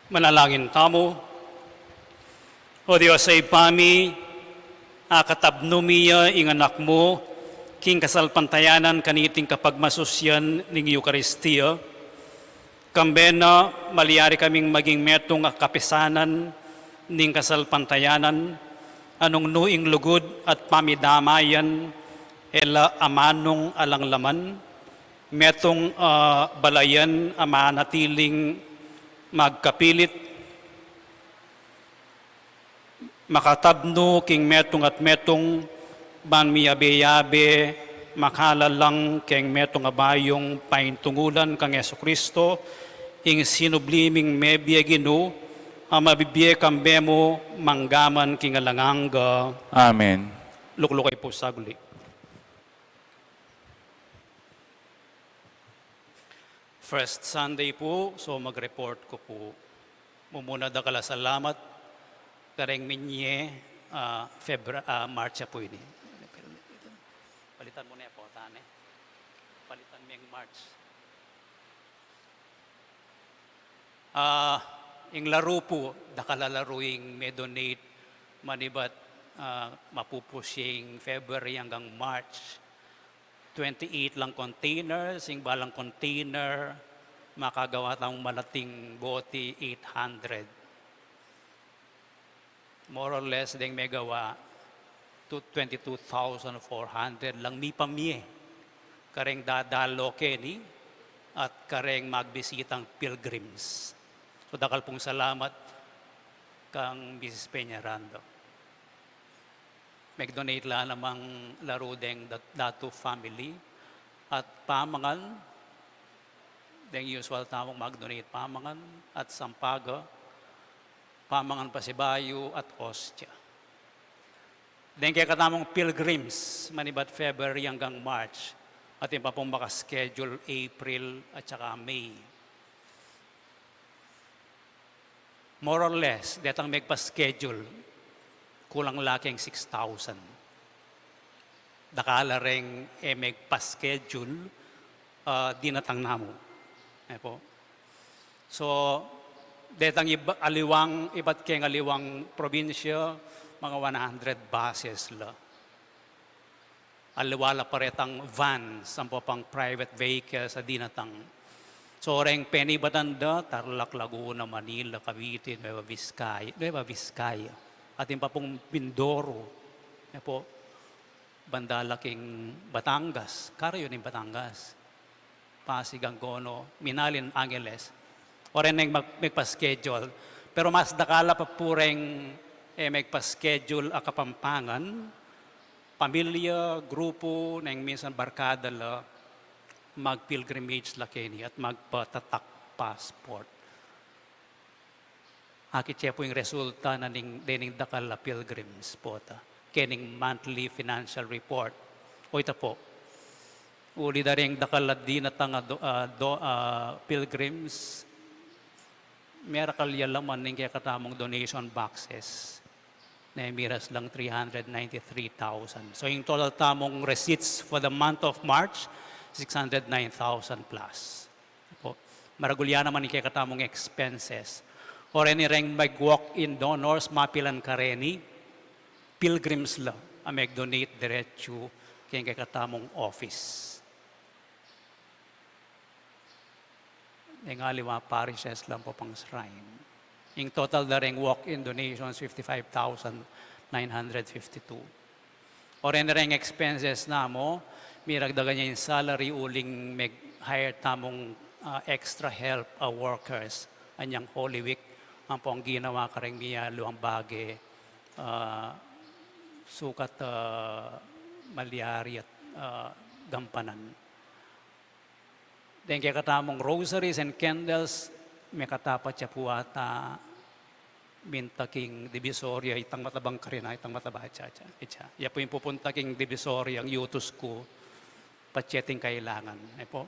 Manalangin tamu. O Dios a Ibpa mi, akatabnu mi ya ing Anak mu king kasalpantayanan kaniting kapagmasusyan ning Eukaristia. Kambe na malyari kaming maging metung a kapisanan ning kasalpantayanan, a nung nu ing lugud at pamidamayan e la amanung alang laman, metung a balayan a manatiling magkapilit, makatabnu king metung at metung, ban miyabe-yabe makalalang keng metung a bayung paintungulan kang Jesucristo, ing sinubli ming mebie Ginu, a mabibie kambe mu mangga man king alang angga. Amen. Lukluk kayu pu saglit. First Sunday pu, so mag-report ku pu. Mumuna dakal a salamat kareng minye, ah, Febra-, ah, March a pu ini. Palitan mu ne pu, tane. Palitan meng March. Ah, ing laru pu, dakal a laru ing me-donate manibat, ah, mapupus ya ing February anggang March. Twenty-eight lang containers, ing balang container, makagawa tang malating bote, eight hundred. More or less, deng megawa, to twenty-two thousand four hundred lang mipamie kareng dadalo keni at kareng magbisitang pilgrims. So, dakal pung salamat kang Missus Peñaranda. Mag-donate la namang laru deng Dat-, Datu family at pamangan, deng usual tamung mag-donate pamangan at sampaga, pamangan pasibayu at ostia. Deng kekatamung pilgrims, manibat February anggang March, at ing iba pung maka-schedule April at saka May. More or less, detang megpa-schedule, kulang la keng six thousand. Dakal la reng e megpa-schedule, ah, dinatang na mu. E pu. So, detang iba, aliwang, ibat keng aliwang probinsya, Mga one hundred buses la. Aliwa la pa retang vans, ampo pang private vehicles a dinatang. So, reng penibatan da, Tarlac, Laguna, Manila, Cavite, Nueva Vizcaya, Nueva Vizcaya. Atin pa pung Mindoro, e po, banda la king Batangas, karayu ning Batangas. Pasig, Angono, Minalin, Angeles. O reng meg-, megpa-schedule. Pero mas dakal la pa pu reng, e, megpa-schedule a Kapampangan, pamilya, grupu, neng minsan barkada la, mag-pilgrimage la keni at magpatatak passport. Akit ye pu ing resulta na ning, dening dakal a pilgrims pu ta, kening monthly financial report. O ita pu, uli da ring dakal a dinatang a do-, a do-, a pilgrims, merakal ya laman ning kekatamung donation boxes. Ne, miras lang three hundred ninety-three thousand. So, ing total tamung receipts for the month of March, six hundred nine thousand plus. Po. Maragul ya naman ing kekatamung expenses. O reni reng mag-walk-in donors, mapilan kareni, pilgrims la a meg-donate diretsu keng kekatamung office. Deng aliwa parishes la ampo pang shrine. Ing total da reng walk-in donations, fifty-five thousand nine hundred fifty-two. O reni reng expenses na mu, miragdagan ya ing salary uling meg-hire tamung, ah, extra help, ah, workers anyang Holy Week, ampo ing ginawa kareng miyaluang bage, ah, sukat, ah, malyari at, ah, gampanan. Deng kekatamung rosaries and candles, mekatapat ya pu ata minta king Divisoria, itang matabang karina, itang mataba, itsa, itsa, itsa. Ya pu ing pupunta king Divisoria, ing yutus ku, patse ating kailangan. E po?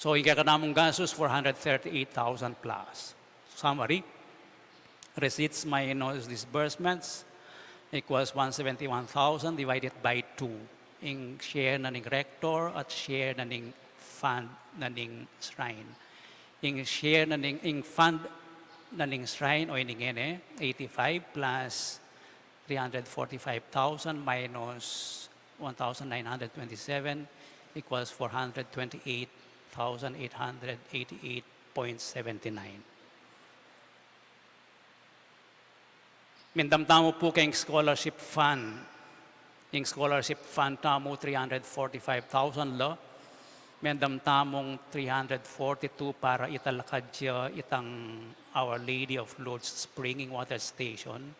So, ing kekatamung gastus, four hundred thirty-eight thousand plus. Summary, receipts minus disbursements equals one seventy-one thousand divided by two. Ing share na ning rector at share na ning fund na ning shrine. Ing share na ning, ing fund na ning shrine o ining ene, eighty-five plus three hundred forty-five thousand minus one thousand nine hundred twenty-seven equals four hundred twenty-eight thousand eight hundred eighty-eight point seventy-nine. Mindam tamu pu keng scholarship fund. Ing scholarship fund tamu, three hundred forty-five thousand la. Mindam tamung three hundred forty-two para italakad ya itang Our Lady of Lourdes Springing Water Station.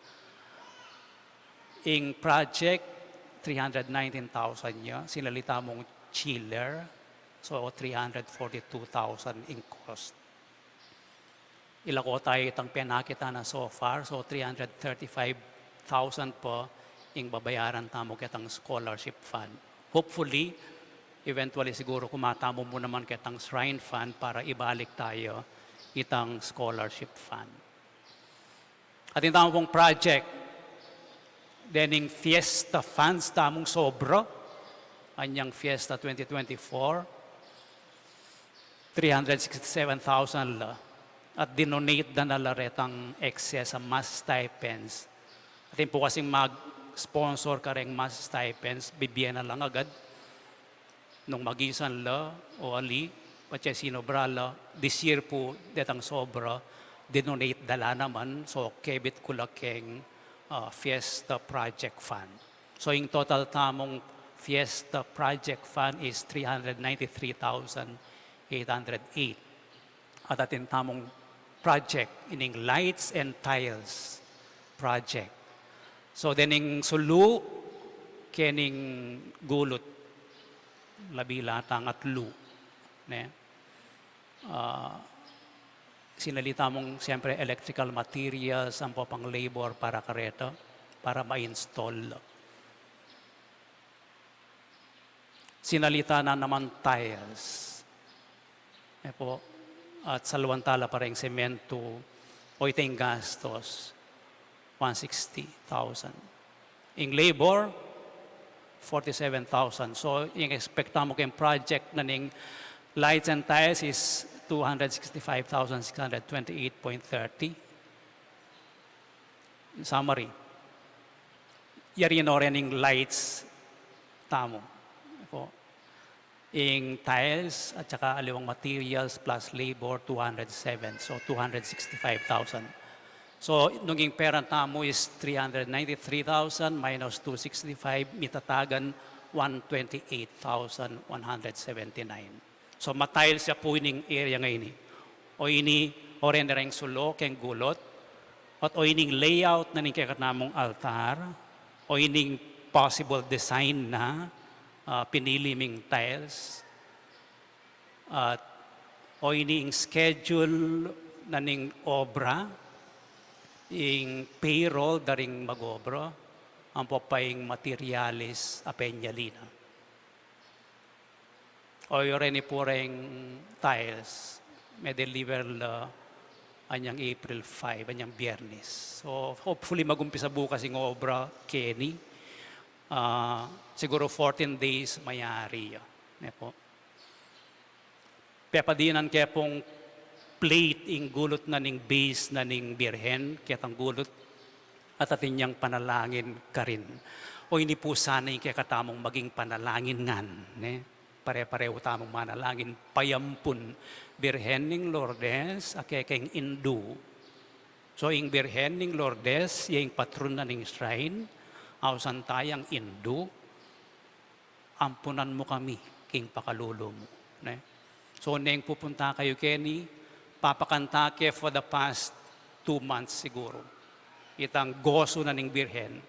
Ing project, three hundred nineteen thousand ya. Sinali tamung chiller. So, three hundred forty-two thousand ing cost. Ilako tayu itang penakit na so far. So, three hundred thirty-five thousand pa ing babayaran tamu ketang scholarship fund. Hopefully, eventually, siguru kumatamu mu naman ketang shrine fund para ibalik tayu itang scholarship fund. Atin tamu pung project, dening fiesta funds tamung sobra, anyang fiesta twenty twenty-four, three hundred sixty-seven thousand la. At dinonate da na la retang excess a mass stipends. Atin pu kasing mag-sponsor kareng mass stipends, bibie na lang agad nung magisan la o ali, patse sinobra la. This year pu, detang sobra, dinonate da la naman, so kebit ku la keng, ah, fiesta project fund. So, ing total tamung fiesta project fund is three hundred ninety-three thousand eight hundred eight. At atin tamung project, ining lights and tiles project. So, dening sulu, kening gulut, labing atlu, ne? Ah, sinali tamung, siyempre, electrical materials, ampo pang labor para kareta, para ma-install. Sinali ta na naman tiles. E po, at saluan ta la pa reng semento, o ita ing gastos, one sixty thousand. Ing labor, forty-seven thousand. So, ing expect tamu keng project na ning lights and tiles is two hundred sixty-five thousand six hundred twenty-eight point thirty. In summary, Yari no rin ing lights tamu. Opo. Ing tiles at saka aliwang materials plus labor, two hundred seven. So, two hundred sixty-five thousand. So, nung ing pera tamu is three hundred ninety-three thousand minus two sixty-five, mitatagan one twenty-eight thousand one hundred seventy-nine. So, ma-tiles ya pu ining area ngeni. O ini, o reni reng sulo keng gulut, at o ining layout na ning kekatamung altar, o ining possible design na, ah, pinili ming tiles, at o ining schedule na ning obra, ing payroll da ring mag-obra, ampo pa ing materialis a penyali na. O, yari ne pu reng tiles, me-deliver la anyang April five, anyang Biyernes. So, hopefully, mag-umpisa bukas ing obra keni. Ah, siguru fourteen days mayari ya. Ne pu. Pepadinan ke pung plate ing gulut na ning base na ning Birhen, ketang gulut, at atin yang panalangin karin. O, ini pu sana ing kekatamung maging panalangin ngan, ne? Pare-parehu tamung manalangin, payampun, Birhen ning Lourdes, a kekeng Indu. So, ing Birhen ning Lourdes, ya ing patron na ning shrine, ausan tayang Indu, ampunan mu kami king pakalulu mu, ne? So, neng pupunta kayu keni, papakanta ke for the past two months siguru. Itang gosu na ning Birhen.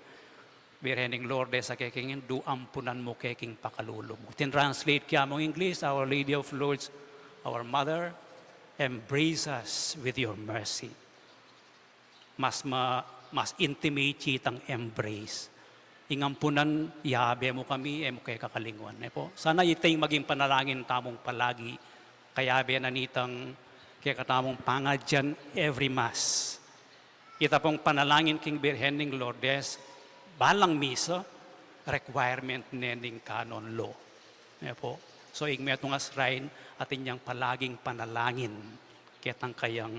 Birhen ning Lourdes a kekeng Indu, ampunan mu ke king pakalulu mu. Tin-translate ke mung English, Our Lady of Lourdes, our Mother, embrace us with your mercy. Mas ma-, mas intimate itang embrace. Ing ampunan, yabe mu kami, e mu ke kakalingwan. Ne pu? Sana ita ing maging panalangin tamung palagi, kayabe na nitang kekatamung pangadyan every Mass. Ita pung panalangin king Birhen ning Lourdes, balang misa, requirement ne ning canon law. Ne pu? So, ing metung a shrine, atin yang palaging panalangin, ketang kayang,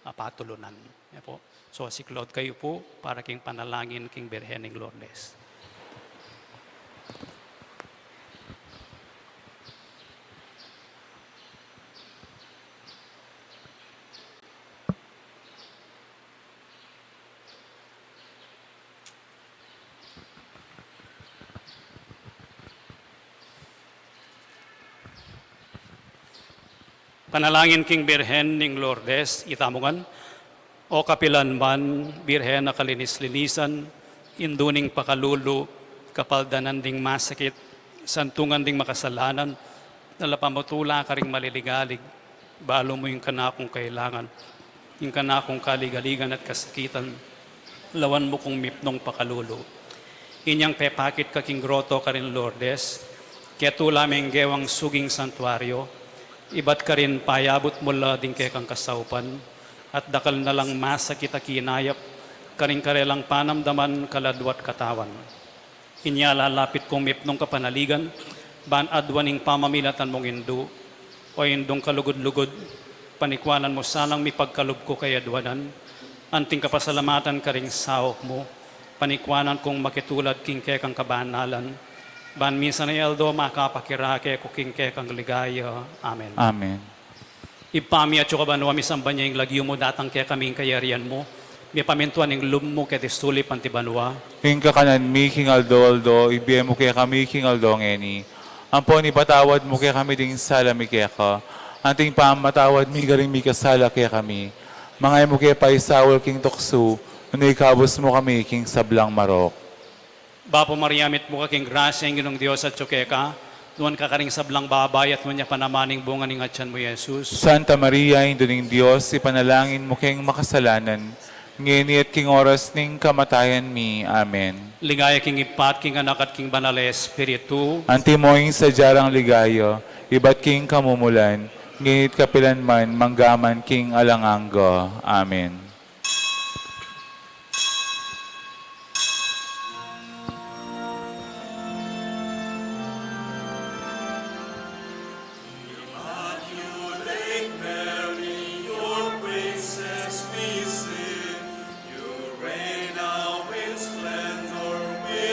ah, patulunan. Ne pu? So, siklaud kayu pu, para king panalangin king Birhen ning Lourdes. Panalangin king Birhen ning Lourdes, ita mu ngan, O kapilan man, Birhen a kalinis-linisan, Indu ning pakalulu, kapaldanan ding masakit, santungan ding makasalanan, dala pamatula karing maliligalig, balu mu ing kanakung kailangan, ing kanakung kaligaligan at kasakitan, lawan mu kung mipnung pakalulu. Inyang pepakit ka king groto karin Lourdes, ketula meng gewang suging santuario, ibat karin payabut mu la ding kekang kasaupan, at dakal na lang masakit a kinayap, karing karelang panamdaman, kaladwa at katawan. Inya lalapit kung mipnung kapanaligan, ban aduan ing pamamilatan mung Indu, O Indung kalugud-lugud, panikwanan mu sanang mipagkalub ku kaya aduanan, anting kapasalamatan karing saup mu, panikwanan kung makitulad king kekang kabanalan, ban misan a aldo makapakirake ku king kekang ligaya. Amen. Amen. Ibpa mi, atsu ka banua, misamban ya ing lagyu mu, datang kekami ing kayarian mu, mipamintuan ing lub mu keti sulip anti banua. Ing kakanan mi king aldo-aldo, ibie mu kekami king aldo ngeni. Ampon ipatawad mu kekami ding sala mi keka, anting pamamatawad mi karing mikasala kekami. Manga e mu ke paisaul king tuksu, nune ikabus mu kami king sablang marok. Bapu Maria, mitmu ka king grasya, ing Ginung Dios atsu keka, nuan ka karing sablang babai, at nuan ya pa naman ing bunga ning atian mu, Jesus. Santa Maria, Indu ning Dios, ipanalangin mu keng makasalanan, ngeni at king oras ning kamatayan mi. Amen. Ligaya king Ibpa, at king Anak, at king Banal a Espiritu. Antimo ing sadya rang ligaya, ibat king kamumulan, ngeni at kapilan man, mangga man king alang angga. Amen. Immaculate Mary, your praises we sing. You reign now in splendor, we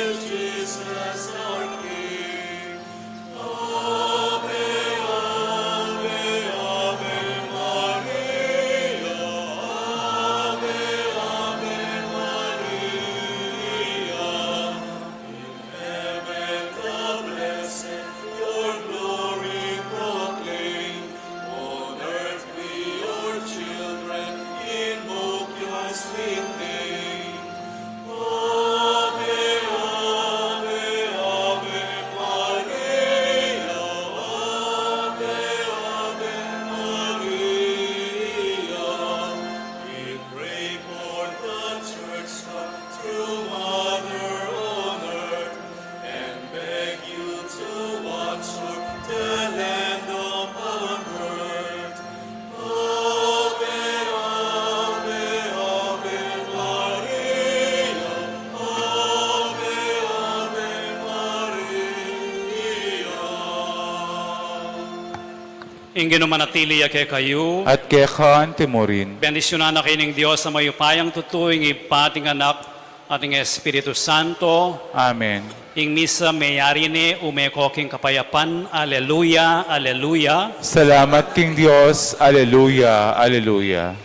Ing Ginu manatili ya kekayu. At keka antimurin. Bendisyunan na kayu ning Dios a mayupayang tutu, ing Ibpa, at ing Anak, at ing Espiritu Santo. Amen. Ing misa meyari ne, ume ko king kapayapan. Aleluya, aleluya. Salamat king Dios. Aleluya, aleluya.